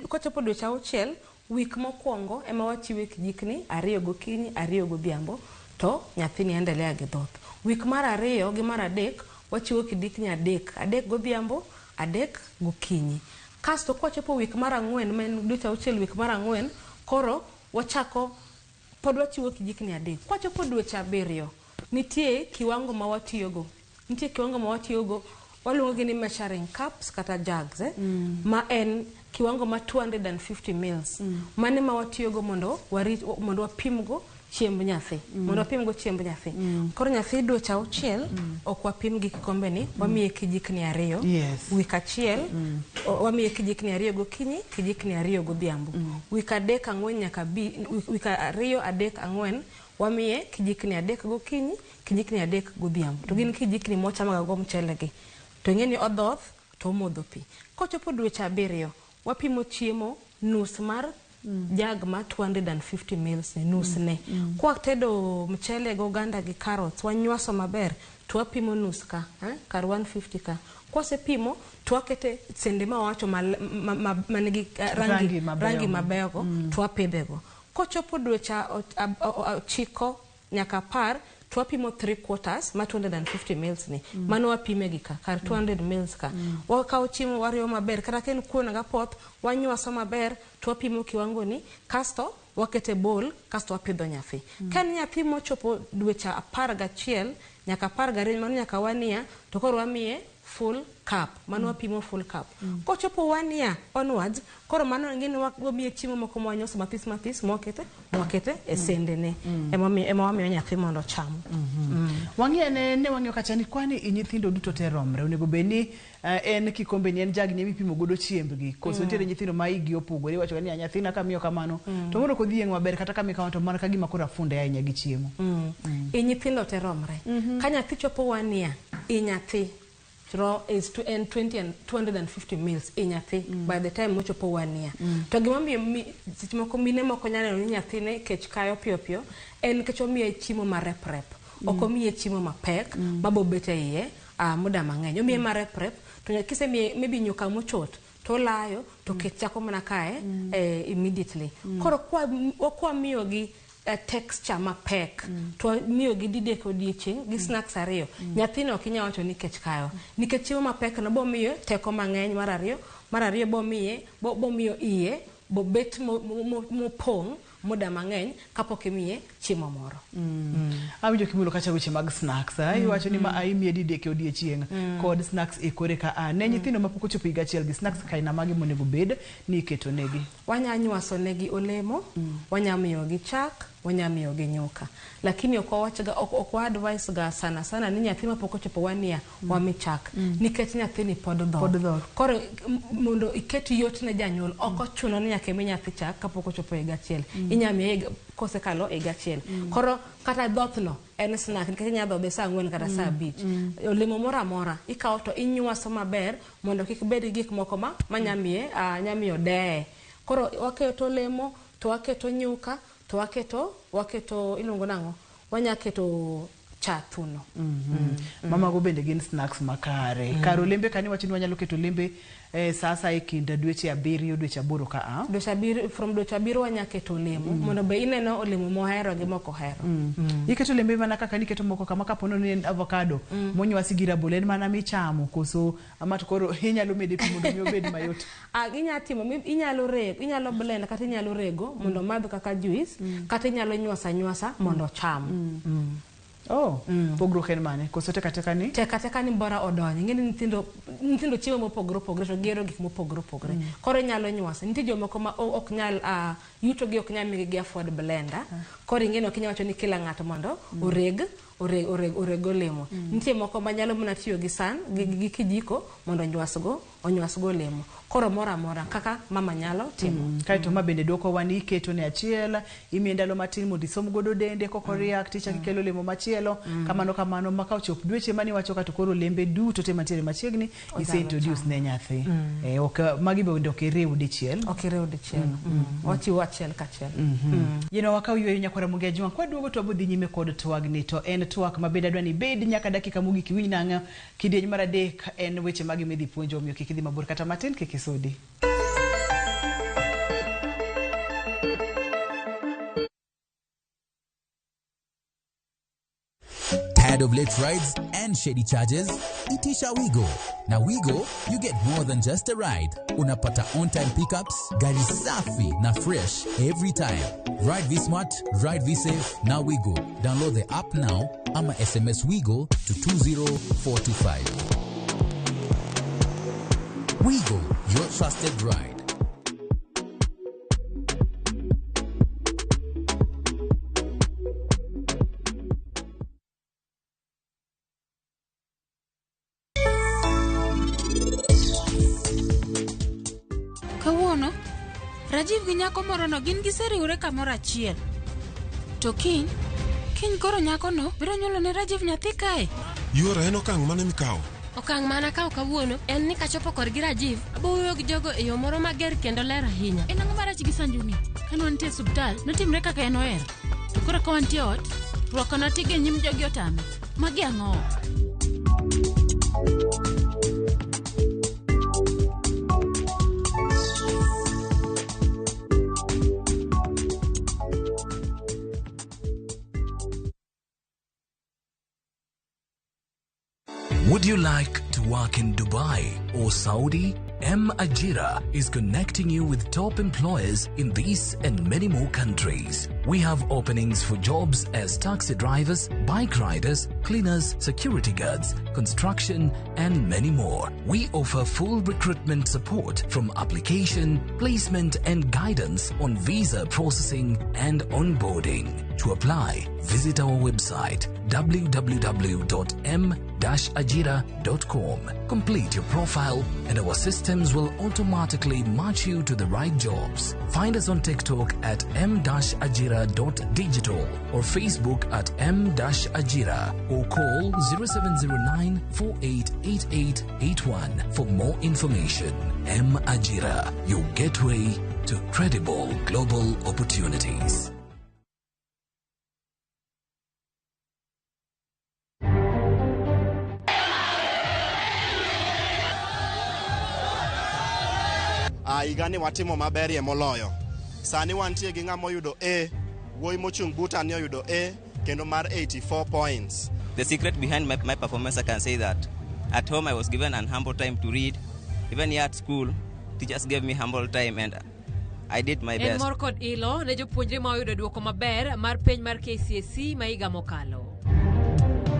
kochopo dweche 6, wik mokwongo ema wachiwe kijikni 2 gokinyi, 2 godhiambo, to nyathini endelea gi dhoth. Wik mar 2 gi mar 3 wachiwo kijikni 3, 3 godhiambo, 3 gokinyi. Kasto kwachopo wik mar 4, ma en dweche 6 wik mar 4, koro wachako pod wachiwo kijikni 3. Kwachopo dweche 7, nitie kiwango ma watiyogo. Nitie kiwango ma watiyogo, waluongo gi ni measuring cups kata jugs, ma en kiwango ma 250 mils. Mane ma watiyogo mondo warit, mondo wapimgo chiemb nyathi. Mondo wapimgo chiemb nyathi. Koro nyathi dweche 6, ok wapim gi kikombe ni, wamiye kijikni 2. Wik 1, wamiye kijikni 2 gokinyi, kijikni 2 godhiambo. Wik 3 4 nyaka wik 2 3 4 wamiye kijikni 3 gokinyi, kijikni 3 godhiambo. To gin kijikni mwachamaga go mchele gi. To ing'e ni odhoth to omodho pi. Kochopo dweche 7, wapimo chiemo nus mar jug ma 250 mils ni, nus ne. Kwatedo mchele gi oganda gi carrots, wanywaso maber, to wapimo nus ka, kar 150 ka. Kwasepimo, to wakete sende ma wawacho manigi rangi mabeyo. Rangi mabeyogo, to wapidhego. Kochopo dweche 9 nyaka 10, to wapimo 3/4 ma 250 mils ni. Mano wapime gi ka, kar 200 mils ka. Wakawo chiemo wariwo maber, kata ka en kuon gapoth, wanywaso maber, to wapimo kiwango ni, kasto wakete bowl, kasto wapidho nyathi. Ka en nyathi mochopo dweche 11 nyaka 12, mano nyaka 1 year, to koro wamiye full cup. Mano wapimo full cup. Kochopo 1 year onwards, koro mano ng'ini wamiye chiemo moko mwanyoso mathis mathis, mwakete e sendene. Ema wamiyo nyathi mondo ocham. Wang'iyo ne wang'iyo kacha ni kwani i nyithindo duto te romre. Onego bed ni en kikombe ni en jug ni mipimo godo chiembgi. Koso nitiere nyithindo ma higi opogore, iwacho ni nyathina kamiyo kamano, to mondo ok odhi yieng' maber, kata kamiyo kamano to mana ka gima koro afunde ahinya gi chiemo. I nyithindo te romre. Ka nyathi chopo 1 year, i nyathi ro is to en 20 and 250 mils i nyathi by the time mochopo 1 year. To gimomiyo seche moko mine moko nyalo neno ni nyathine kech kayo piyo piyo, en nikech omiye chiemo marep rep. Ok omiye chiemo mapek mabobet e iye muda mang'eny. Omiye marep rep, to kisemiye maybe nyuka mochot, to olayo, to kech chako mana kae, immediately. Koro kwa miyogi texture mapek, to miyogi didek odiechieng' gi snacks 2. Nyathino ok inyal wacho ni kech kayo. Nikech chiemo mapek no bomiyo teko mang'eny mar ariyo, mar ariyo bomiye, bomiyo iye, bobet mopong' muda mang'eny kapok imiye chiemo moro. Awinjo kimulo kacha weche mag snacks, Iwacho ni ma imiye didek e odiechieng' kod snacks e kore ka a. Ne nyithindo mapok ochopo higa achiel gi snacks kaina mage monego bed ni iketo negi? Wanya nywaso negi olemo, wanya miyogi chak, wanya miyogi nyuka. Lakini ok wawachga, ok wa advise ga sana sana ni nyathi mapok ochopo 1 year wami chak. Nikech nyathini pod dhoth. Pod dhoth. Koro mondo iket yot ne janyuol, ok ochuno ni nyaka imi nyathi chak kapok ochopo higa achiel. Inya miye kosekalo higa achiel. Koro kata dhothno en snack, nikech inya dhodhe saa 4 kata saa 5. Olemo moro amora ikawo to inywaso maber mondo kik bed gi gik moko ma nyamiyo deye. Koro waketo olemo, to waketo nyuka, to waketo iluongo nang'o? Wanya keto cha thuno. Mamago bende gin snacks makare. Kar olembe kani wacho ni wanyalo keto olembe sasa e kind dweche 7, dweche 8 ka a. Dweche 7, from dweche 7 wanya keto olemo, mondo be ineno olemo mohero gi mok ohero. Iketo olembe mana kaka niketo moko kama kapo ni en avocado, monywasi gi rabolo en mana michamo koso ama to koro inyalo mede pi mondo mi obed mayot. Inya timo, inyalo rego, inyalo blend kata inyalo rego mondo omadh kaka juice, kata inyalo nywasa nywasa mondo ocham. Oh, pogruok en mane? Koso teka teka ni? Teka teka ni bora odonyo. Ing'e ni nyithindo chiemo mopogore opogore to gihero gik mopogore opogore. Koro inyalo nywase. Nitie jomoko ma ok nyal, yuto gi ok nyal miyogi gi afford blender. Koro ing'e ni ok inyal wacho ni kila ng'ato mondo oreg oreg olemo. Nitie moko manyalo mana tiyo gi san gi kijiko mondo onywasgo olemo. Koro moro amora kaka mama nyalo timo. Kaeto ma bende dwoko wa ni iketo ne achiel, imiye ndalo matin mondo isom godo dende koko react, ichak ikelo olemo machielo, kamano kamano ma ka ochop dweche mane iwacho ka to koro olembe duto te mantiere machiegni ise introduce ne nyathi. Ok magi bende ok iriw dichiel. Ok iriw dichiel. Wachiwo achiel kachiel. Yeno wakaw yweyo nyakwara Ramogi Ajwang'. Kwaduogo to wabiro dhi nyime kod twagni, to en twak ma bende adwa ni ibed nyaka dakika mogik iwinj nang'o. Kidieny mar 3 en weche mage midhi puonjo, omiyo kik idhi mabor kata matin, kik isudi. Tired of late rides and shady charges? Itisha Wigo. Now Wigo, you get more than just a ride. Unapata on-time pickups, gari safi na fresh every time. Ride V-Smart, ride V-Safe, now Wigo. Download the app now ama SMS Wigo to 20425. Wigo, your trusted ride. Kawuono, Rajiv gi nyako morono gin giseriwre kamoro achiel. To kiny, kiny koro nyakono biro nyuolo ne Rajiv nyathi kae. Yuora, en okang' mane mikawo? Okang' mana akawo kawuono en ni kachopo korgi Rajiv, abowuoyo gi jogo e yo moro mager kendo ler ahinya. En ang'o marach gi Sanjuni? Kane wantie e osiptal, notimre kaka en ohero. To koro ka wantie ot, rwakona tigo e nyim jogi otame. Magi ang'o? Would you like to work in Dubai or Saudi? M Ajira is connecting you with top employers in these and many more countries. We have openings for jobs as taxi drivers, bike riders, cleaners, security guards, construction, and many more. We offer full recruitment support from application, placement, and guidance on visa processing and onboarding. To apply, visit our website www.m-ajira.com. Complete your profile and our systems will automatically match you to the right jobs. Find us on TikTok at m-ajira.digital or Facebook at m-ajira or call 0709 488881 for more information. M Ajira, your gateway to credible global opportunities. Higani watimo maberie moloyo. Sani wantie gi ng'ama oyudo A, wuoyi mochung' buta ni oyudo A kendo mar 84 points. The secret behind my performance, I can say that at home I was given an humble time to read. Even here at school, teachers gave me humble time and I did my En best. mor kod ilo ne jopuonjre ma oyudo duoko maber mar penj mar KCSE ma higa mokalo.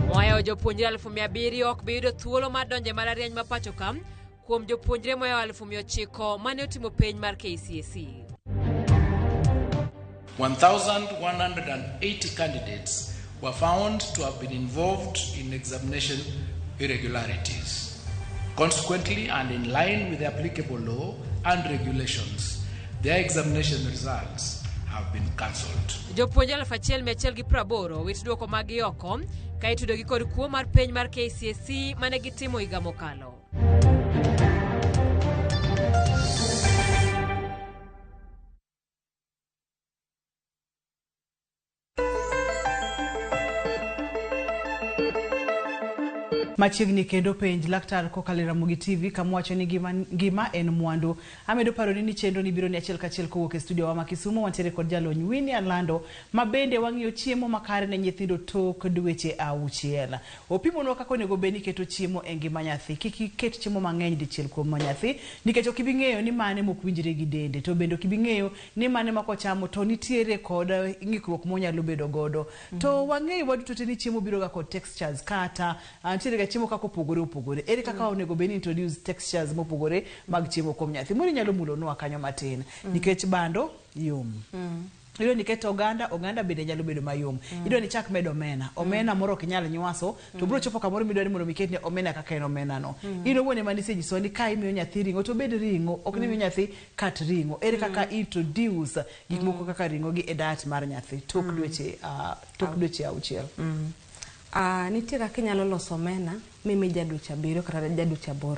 Moayo jopuonjre 700,000 ok bi yudo thuolo mar donjo e mbalariany ma pacho ka kuom jopuonjre moayo 900,000 mane otimo penj mar KCSE. 1,180 candidates were found to have been involved in examination irregularities. Consequently, and in line with the applicable law and regulations, their examination results have been cancelled. Jopuonjre 1,180 wit duoko maggi oko ka itudogi kod kuo mar penj mar KCSE mane gitimo higa mokalo. Machiegni kendo penj laktar kokalo e Ramogi TV kama wacho ni ngima en mwandu. Amedo paroni ni chenro ni biro ni achiel kachiel kowuok e studio wa ma Kisumu. Wantiere kod jalony Winnie Alando ma bende wang'iyo chiemo makare ne nyithindo tok dweche 6. Opimonwa kaka onego bed ni iketo chiemo e ngima nyathi. Kik iket chiemo mang'eny dichiel kuom nyathi nikech ok ibi ng'eyo ni mane mok winjre gi dende, to bende ok ibi ng'eyo ni mane ma kochamo to nitiere kod ng'ikruok monyalo bedo godo. To wang'eyo waduto te ni chiemo biro ga kod textures kata nitiere ga chiemo kaka opogore opogore. Ere kaka onego bed ni introduce textures mopogore mag chiemo kuom nyathi? Moro inyalo mulonwa kanyo matin nikech bando yom. Idwa ni iket oganda, oganda bende nyalo bedo mayom. Idwa ni ichak medo omena, omena moro ok inyal nywaso, to biro chopo kamoro midwa ni mondo mi iketne omena kaka en omena no. In owuon ema nisenyisowa ni ka imiyo nyathi ring'o to obed ring'o, ok ni imiyo nyathi kat ring'o. Ere kaka introduce gik moko kaka ring'o gi e diet mar nyathi tok dweche tok dweche auchiel? Nitie kaka inyalo loso omena mimi ja dweche 7 kata ja dweche 8.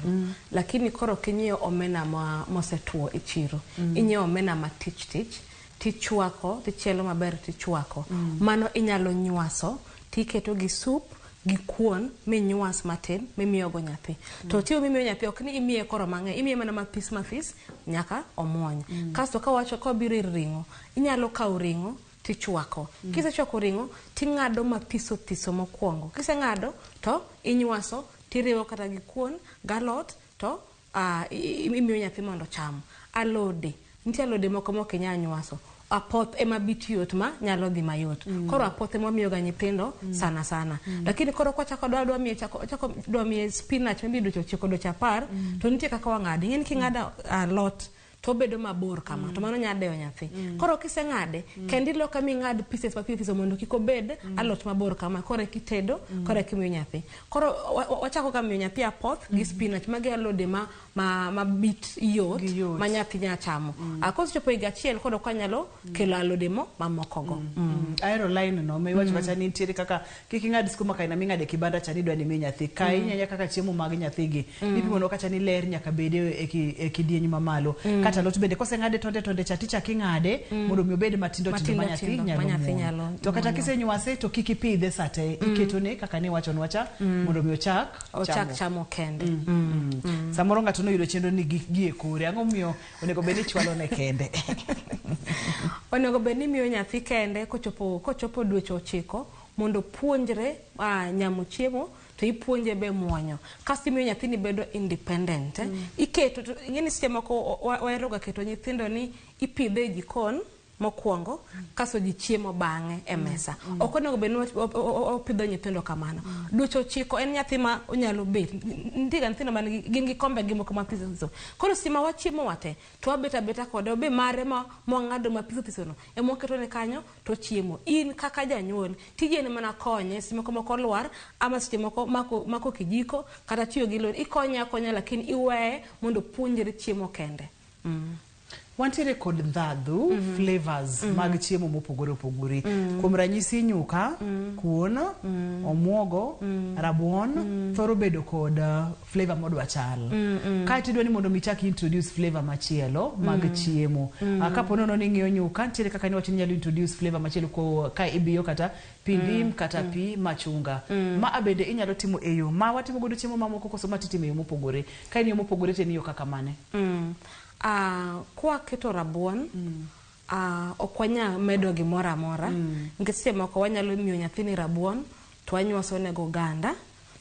Lakini koro ok inyiew omena ma mosetuo e chiro. Inyiewo omena matich tich, tichwako, tichielo maber tichwako. Mano inyalo nywaso, tiketo gi soup gi kuon minywas matin mimiyogo nyathi. To chiemo mimiyo nyathi ok ni imiye koro mang'eny, imiye mana mathis mathis nyaka omuony. Kasto kawacho kobiro ir ring'o, inyalo kawo ring'o tichwako. Kisechwako ring'o ting'ado mathiso thiso mokwongo. Kiseng'ado to inywaso tiriwo kata gi kuon galot to imiyo nyathi mondo ocham. Alode, nitie alode moko mok inyal nywaso. Apoth ema bit yot ma nyalo dhi mayot. Koro apoth ema wamiyoga nyithindo sana sana. Lakini koro kwachako dwa miye chako dwa miye spinach maybe dweche 9 dweche 10 to nitie kaka wang'ade. Ing'e ni king'ado alot to obedo mabor kama, to mano nyalo dewo nyathi. Koro kiseng'ade, kendo iloke ming'ad pieces mapiyo mondo kik obed alot mabor kama, koro eka itedo, koro eka imiyo nyathi. Koro wachako ga miyo nyathi apoth gi spinach, magi alode ma bit yot, ma nyathi nyalo chamo. Kosechopo higa achiel, koro ok wanyalo kelo alode mamoko go. Ahero line no, miwacho kacha ni nitiere kaka kik ing'ad skuma kaina ming'ade kibanda cha ni idwa ni imi nyathi. Kae inyanya kaka chiemo mag nyathigi. Ipimo no kacha ni ler nyaka bede e kidieny mamalo. Kata alot bende koseng'ade tonde tonde cha tichako ing'ade mondo mi obed matindo tindo ma nyathi nyalo muonyo. To kata kisenywase to kik ipidhe sate, iketone kaka niwachonwa cha mondo mi ochak chamo kende. Samoro ng'ato noyudo chenro ni gi e kore, ang'o momiyo onego bed ni ichwalo ne kende? Onego bed ni imiyo nyathi kende kochopo dweche 9 mondo puonjre nyamo chiemo to ipuonje be muonyo. Kasto imiyo nyathini bedo independent. Iketo, ing'e ni seche moko waheroga keto nyithindo ni ipidhe e jikon mokwongo, kasto ji chiemo bang'e e mesa. Ok onego bed ni opidho nyithindo kamano. Dweche 9 en nyathi ma onyalo bet. Nitie ga nyithindo man gin gi kombe gi moko mathiso thiso. Koro seche ma wachiemo wate, to wabet abeta kode, obe mare ma mwang'ado mathiso thiso no, ema waketone kanyo to chiemo. In kaka janyuol, tiji en mana konye, seche moko moko lwar, ama seche moko mako kijiko, kata tiyo gi lwedo. Ikonye akonya lakini iweye mondo opuonjre chiemo kende. Wantiere kod ndhadhu, flavors mag chiemo mopogore opogore. Kuom ranyisi nyuka, kuon, omuogo, rabuon, thoro bedo kod flavor modwa chal. Kaeto idwa ni mondo mi ichak introduce flavor machielo mag chiemo. Kapo nono ni ing'iyo nyuka, nitiere kaka niwacho ni inyalo introduce flavor machielo ka ibiyo kata pi ndim kata pi machunga. Ma bende inyalo timo e yo ma watimo godo chiemo mamoko koso ma titimo e yo mopogore. Ka en yo mopogore to en yo kaka mane? Kwa keto rabuon, ok wanyal medo gimoro amora. Nikech seche moko wanyalo miyo nyathini rabuon to wanywaso nego oganda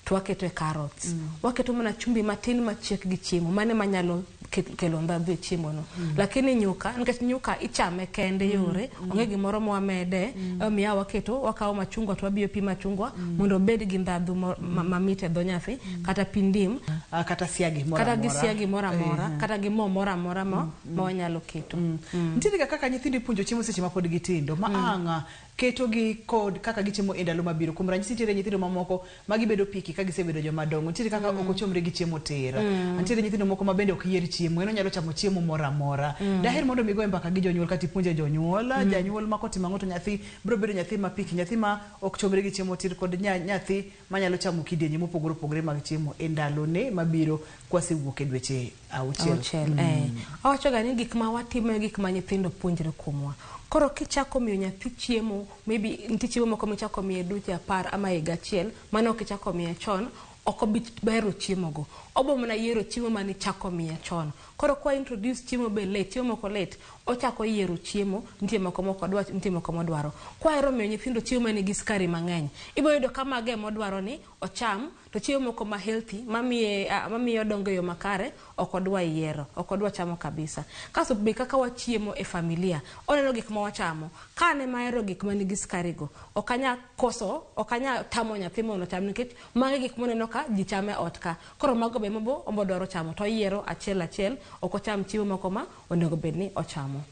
to waketo e carrots. Waketo mana chumbi matin machiek gi chiemo, mano ema nyalo kelo ndhadhu e chiemo no. Lakini nyuka, nikech nyuka ichame kende yore, onge gimoro mwamede, omiyo waketo, wakawo machungwa to wabiyo pi machungwa mondo obed gi ndhadhu mamit e dho nyathi, kata pi ndim, kata siagi moro kata gi siagi moro amora, kata gi mo moro amora ma wanyalo keto. Nitiere ga kaka nyithindo ipuonjo chiemo seche ma pod gitindo, ma ang' keto gi kod kaka gichiemo e ndalo mabiro. Kuom ranyisi nitiere nyithindo mamoko ma gibedo piki ka gisebedo joma dongo, nitiere kaka ok ochomre gi chiemo tir. Nitiere nyithindo moko ma bende ok yier chiemo, en onyalo chamo chiemo moro amora. Daher mondo mi goye mbaka gi jonyuol kata ipuonje jonyuol, janyuol ma kotimo ang'o to nyathi biro bedo nyathi ma piki, nyathi ma ok chomre gi chiemo tir kod nyathi manyalo chamo kidienje mopogore opogore mag chiemo e ndalone mabiro kwasewuok e dweche 6. Awacho ga ni gik ma watimo e gik ma nyithindo puonjre kuomwa. Koro kichako miyo nyathi chiemo, maybe nitie chiemo moko michako miye dweche 10 ama higa achiel, mano ok ichako miye chon, ok obi bero chiemo go. Obo mana yiero chiemo mane ichako miye chon. Koro kwa introduce chiemo be late, chiemo moko late, ochako yiero chiemo, nitie moko mok odwar, nitie moko modwaro. Kwa hero miyo nyithindo chiemo manigi sukari mang'eny, ibiro yudo ka mago ema odwaro ni ocham, to chiemo moko ma healthy, mamiye odongo e yo makare, ok odwa yiero, ok odwa chamo kabisa. Kasto be kaka wachiemo e familia, oneno gik ma wachamo. Ka an ema ahero gik manigi sukari go, ok anyal koso, ok anyal tamo nyathi mondo ocham nikech mago e gik moneno ka ji chamo e ot ka. Koro mago be obo dwaro chamo, to oyiero achiel achiel, ok ocham chiemo moko ma onego bed ni ochamo.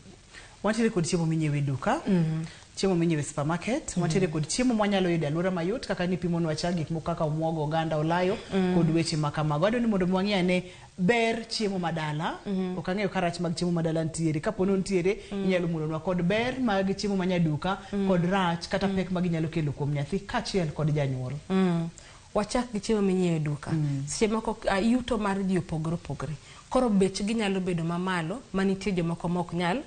Wantiere kod chiemo minyiewo e duka, chiemo minyiewo e supermarket, wantiere kod chiemo mwanyalo yudo e alwora mayot kaka nipimonwa cha gik moko kaka omuogo, oganda, olayo kod weche ma kamago. Adwa ni mondo mi wang'i ane ber chiemo madala. Ok ang'eyo ka rach mag chiemo madala nitiere. Kapo ni nitiere, inyalo mulonwa kod ber mag chiemo ma nyaduka kod rach kata pek ma ginyalo kelo kuom nyathi kaachiel kod janyuol. Wachak gi chiemo minyiewo e duka. Seche moko yuto mar ji opogore opogore. Koro bechgi nyalo bedo mamalo manitie jomoko ma ok nyal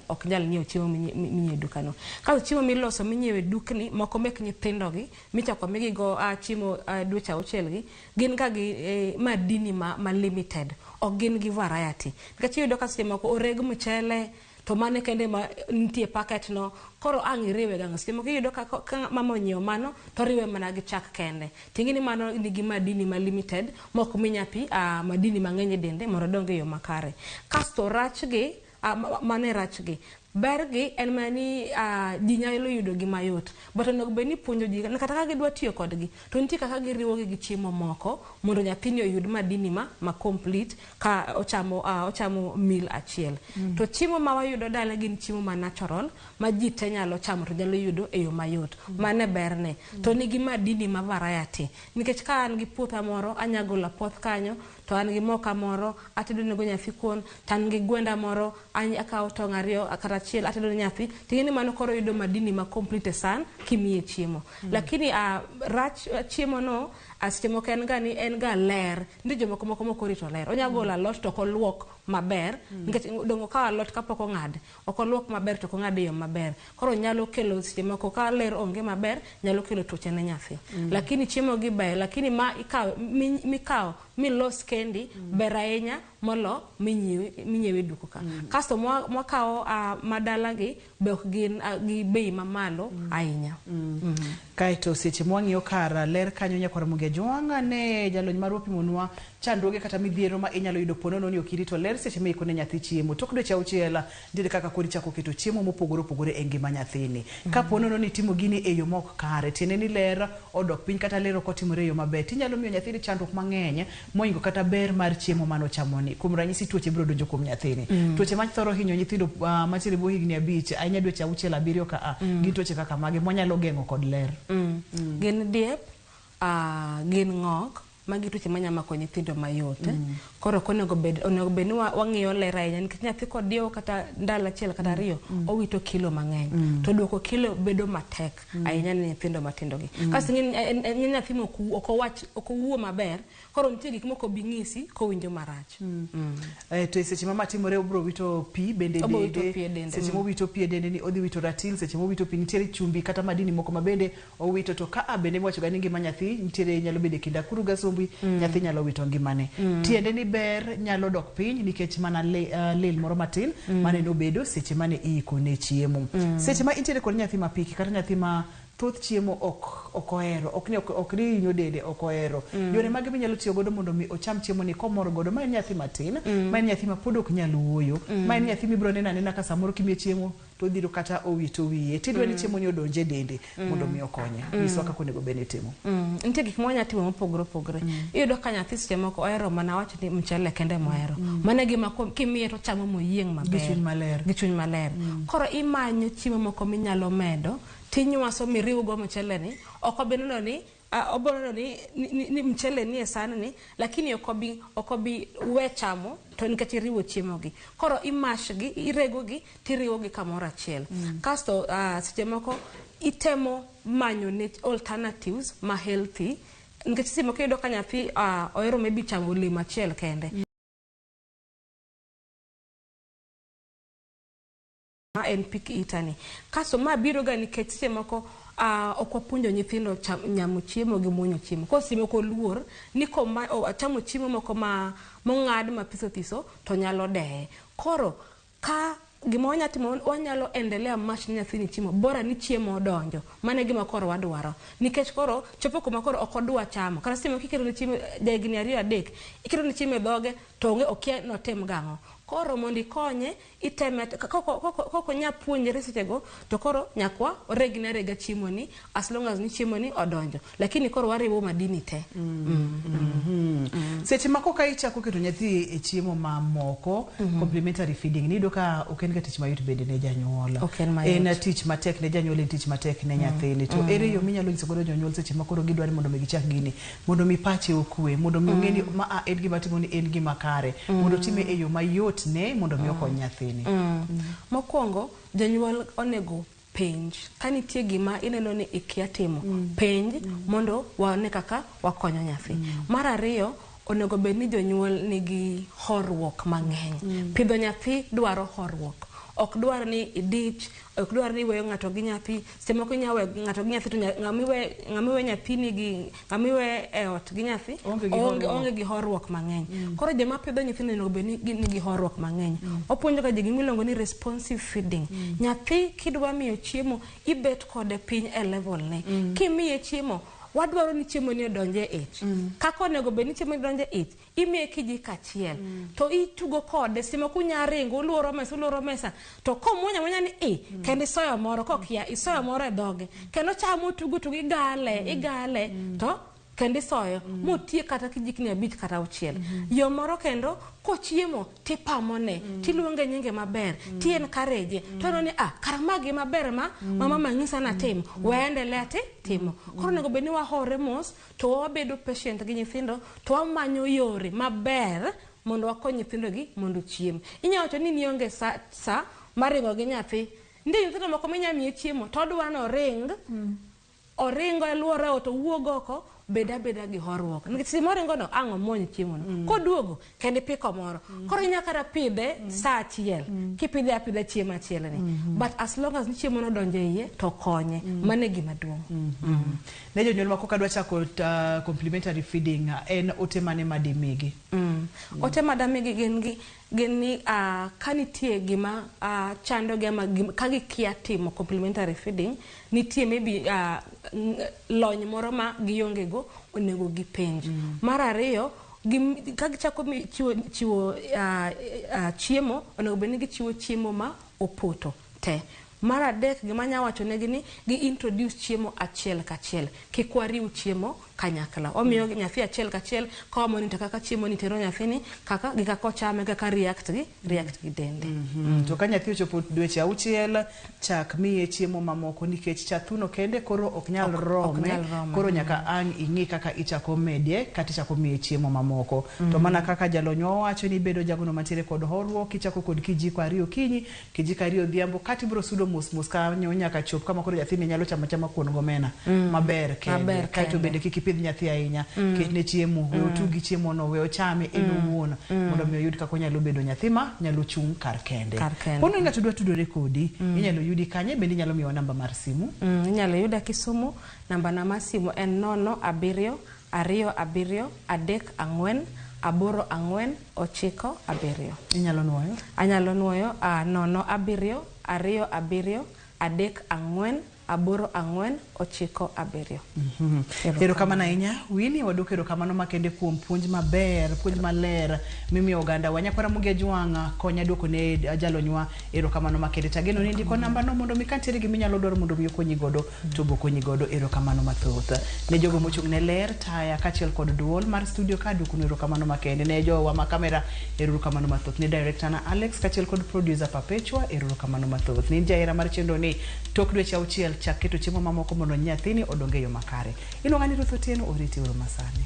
nyiewo chiemo minyiewo e duka no. Kasto chiemo miloso minyiewo e dukni moko mek nyithindo gi michako migigo chiemo dweche auchiel gi gin ga gi madini ma limited. Ok gin gi variety. Nikech iyudo ka seche moko oreg mchele to mano kende ma nitie packet no, koro ang' iriwe gang'o. Seche moko iyudo ka mama onyiewo mano to oriwe mana gi chak kende. Ting'e ni mano nigi madini ma limited mok mi nyathi madini mang'eny e dende mondo odong e yo makare. Kasto rachgi, mano e rachgi. Bergi en mana ni ji nyalo yudo gi mayot. But onego bed ni puonjo ji kata ka gidwa tiyo kodgi to nitie kaka giriwogi gi chiemo moko mondo nyathini oyud madini ma complete ka ochamo meal achiel. To chiemo ma wayudo dala gin chiemo ma natural ma ji te nyalo chamo to nyalo yudo e yo mayot. Mano e berne. To nigi madini ma variety. Nikech ka an gi puotha moro anya golo apoth kanyo to an gi moka moro atedo nego nyathi kuon to an gi gwenda moro akawo tong' ariyo kata achiel atedo ne nyathi ting'e ni mano koro yudo madini ma complete e san kimiye chiemo. Lakini rach chiemo no seche moko en ga ni en ga ler. Nitie jomoko moko mok orito ler. Onya golo alot to ok oluok maber nikech dongo okawo alot kapok ong'ad ok oluok maber to ok ong'ad e yo maber. Koro nyalo kelo seche moko ka ler onge maber nyalo kelo tuoche ne nyathi. Lakini chiemo gi ber lakini ma ikawo mikawo milos kendi ber ahinya molo minyiewe e duka ka. Kasto mwakawo madala gi be ok gin gi bei mamalo ahinya. Kaeto seche mwang'iyo kar ler kanyo nyakwar Ramogi Ajwang' ne jalony marwa opimonwa chandruoge kata midhiero ma inyalo yudo ponono ni ok irito ler seche ma iko ne nyathi chiemo. Tok dweche auchiel nitiere kaka koro ichako keto chiemo mopogore opogore e ngima nyathini. Kapo nono ni itimo gini e yo mok kare, tiende ni ler odok piny kata ler ok otimore e yo maber, tinyalo miyo nyathini chandruok mang'eny mohingo kata ber mar chiemo manochamoni. Kuom ranyisi tuoche biro donjo kuom nyathini. Tuoche mathoro hinyo nyithindo mantiere bwo higni 5 ahinya dweche 6 7 ka gin tuoche kaka mage mwanyalo geng'o kod ler. Gin diep, gin ng'ok, magi tuoche manya mako nyithindo mayot. Koro ok onego bed ni wang'iyo ler ahinya nikech nyathi kodiewo kata ndalo achiel kata ariyo owito kilo mang'eny. To duoko kilo bedo matek ahinya ne nyithindo matindo gi. Kasto ing'e nyathi ok owuo maber, koro nitie gik moko bi ng'isi kowinjo marach. To e seche ma matimore obiro wito pi bende dende. Seche mowito pi e dende ni odhi wito ratil, seche mowito pi nitiere chumbi kata madini moko ma bende owito. To ka bende iwacho ga ni ngima nyathi nitiere nyalo bedo e kind akuru gi asumbi, nyathi nyalo wito ngimane. Tiende ni ber nyalo dok piny nikech mana lil moro matin mane nobedo seche mane iiko ne chiemo. Seche ma intiere kod nyathi ma piki kata nyathi ma thoth chiemo ok ohero, ok ni hinyo dende, ok ohero. Yore mage minyalo tiyo godo mondo mi ocham chiemo ni komor godo? Ma en nyathi matin, ma en nyathi ma pod ok nyal wuoyo, ma en nyathi mibiro neno anena ka samoro kimiye chiemo to odhiro kata owito wiye. Tidwa ni chiemo ni odonj e dende mondo mi okonye. Nyiswa kaka onego bed ni itimo. Nitie gik mwanya timo mopogore opogore. Iyudo ka nyathi seche moko ohero mana wach ni mchele kende mohero. Mano e gima kimiye to ochamo moyieng' maber. Gi chuny maler. Gi chuny maler. Koro imanyo chiemo moko minyalo medo tinywaso miriwgo mchele ni, ok obi neno ni obiro neno ni mchele ni e san ni, lakini ok obi we chamo to nikech iriwo chiemo gi. Koro imash gi, irego gi, tiriwo gi kamoro achiel. Kasto seche moko itemo manyo ne alternatives ma healthy, nikech seche moko iyudo ka nyathi ohero maybe chamo olemo achiel kende. Ma en pick eater ni. Kasto ma biro ga nikech seche moko ok wapuonjo nyithindo nyamo chiemo gi muonyo chiemo. Koro seche moko luor ni chamo chiemo moko ma mong'ad mathiso thiso to nyalo deye. Koro ka gima wanyalo timo, wanyalo endelea mash ne nyathini chiemo, bora ni chiemo odonjo. Mano e gima koro wadwaro. Nikech koro chopo kuma koro ok odwa chamo. Kata seche moko iketo ne chiemo jahigni 2 3, iketo ne chiemo e dhoge to onge okia notim gang'o. Koro mondo ikonye iteme koko nya puonjre sechego to koro nyakwa oregne arega chiemo ni as long as ni chiemo ni odonjo, lakini koro wariwo madini te. Seche ma koka ichako keto nyathi e chiemo mamoko, complementary feeding, niyudo ka ok en ga tich mayot bende ne janyuol. Ok en mayot. En tich matek ne janyuol, en tich matek ne nyathini. To ere yo minyalo nyiso godo jonyuol seche ma koro gidwaro ni mondo mi gichak gini, mondo mi pache okwe, mondo mi ong'e ni ma a en gima timo ni en gima kare, mondo otime e yo mayot ne mondo mi okony nyathini. Mokwongo, janyuol onego penj. Ka nitie gima ineno ni ikia timo, penj mondo wane kaka wakonyo nyathi. Mar ariyo, onego bed ni jonyuol nigi horuok mang'eny. Pidho nyathi dwaro horuok. Ok dwar ni idich, ok dwar ni iweyo ng'ato gi nyathi. Seche moko inya weyo ng'ato gi nyathi to ng'ama iwe nyathini gi ng'ama iwe e ot gi nyathi Onge gi onge horuok. onge gi horuok mang'eny. Koro joma pidho nyithindo onego bed ni gin nigi horuok mang'eny. Wapuonjo ga ji gima iluongo ni responsive feeding. Nyathi kidwa miyo chiemo, ibet kode piny e level ne. Kimiye chiemo, wadwaro ni chiemo ni odonj e ich. Kaka onego bed ni chiemo ni donjo e ich, imiye kijiko achiel. To itugo kode, seche moko unya ringo, uluoro mesa, uluoro mesa. To komuonyo amuonya ni i, kendo isoyo moro, kokia, isoyo moro e dhoge. Kendo chamo tugo tugo igale, igale, to kendo isoyo motiek kata kijikni 5 kata 6. Yo moro kendo kochiemo tipamone, tiluonge nyinge maber, ti encourage, to oneno ni ah, kara ma gima ber ma mama nyisa natim, we endelea ti timo. Koro onego bed ni wahore mos to wabedo patient gi nyithindo to wamanyo yore maber mondo wakony nyithindo gi mondo ochiem. Inya wacho ni nionge sa, sa mar ringo gi nyathi. Nitie nyithindo moko minya miye chiemo to odwa ni oring, oringo e luoro e ot owuog oko, bed abeda gi horuok. Nikech seche moringo no ang' omuony chiemo no. Koduogo kendo ipiko moro. Koro inya kata pidhe sa achiel. Kipidhe apidha chiemo achiel ni. But as long as ni chiemo no donjo e iye to konye. Mano e gima duong'. Ne jonyuol ma koka dwa chako complementary feeding, en ote mane madimigi? Ote madamigi gin ni ka nitie gima chandogi ama ka gikia timo complementary feeding, nitie maybe lony moro ma gionge go, onego gipenj. Mar ariyo, ka gichako chiwo chiemo, onego bed ni gichiwo chiemo ma opoto te. Mar adek, gima anya wacho negi ni gi introduce chiemo achiel kachiel. Kik wariw chiemo kanyakla. Wamiyo nyathi achiel kachiel ka wamonitor kaka chiemo ni tero nyathini, kaka gi kaka ochame, kaka react gi dende. To ka nyathi ochopo dweche 6, chak miye chiemo mamoko nikech cha thuno kende koro ok nyal Ok rome. nyal rome. Koro nyaka ang' ing'i kaka ichako medie kata ichako miye chiemo mamoko. To mana kaka jalonywa owacho ni bedo jagono mantiere kod horuok, ichako kod kijiko 2 okinyi, kijiko 2 odhiambo, kata ibiro sudo mos mos kanyo nyaka chop kama koro nyathini nyalo chamo achama kuon gomena maber kende. Maber Kaeto kende. bende kik ipidh nyathi ahinya, ketne chiemo, we otug gi chiemo no, we ochame en owuon, mondo mi oyud kaka onyalo bedo nyathi ma nyalo chung' kar kende. Kar kende. Pono ni ng'ato dwa tudore kodi, inyalo yudi kanye, bende inyalo miyowa namba mar simu? Inyalo yuda Kisumu, namba na mar simu en 0 7 2 7 3 4 8 4 9 7. Inyalo nuoyo? Anyalo nuoyo 0 7 2 7 3 4 8 4 9 7. Erokamano ahinya Winnie, waduoko erokamano makende kuom puonj maber, puonj maler mimiyo oganda wa. Nyakwara Ramogi Ajwang' konya duoko ne jalonywa erokamano makende. Tageno ni ndiko namba no mondo mi kantiere gima inyalo dwaro mondo mi okonyi godo to bokonyi godo. Erokamano mathoth. Ne jogo mochung' ne ler, taya kaachiel kod duol mar studio ka duoko erokamano makende. Ne jowa ma kamera erokamano mathoth. Ne director na Alex kaachiel kod producer Perpetua erokamano mathoth. Ne jahera mar chenro ni tok dweche 6 chak keto chiemo mamoko mondo nyathini odong e yo makare. Iluonga ni Ruth Otieno, oriti uru masani.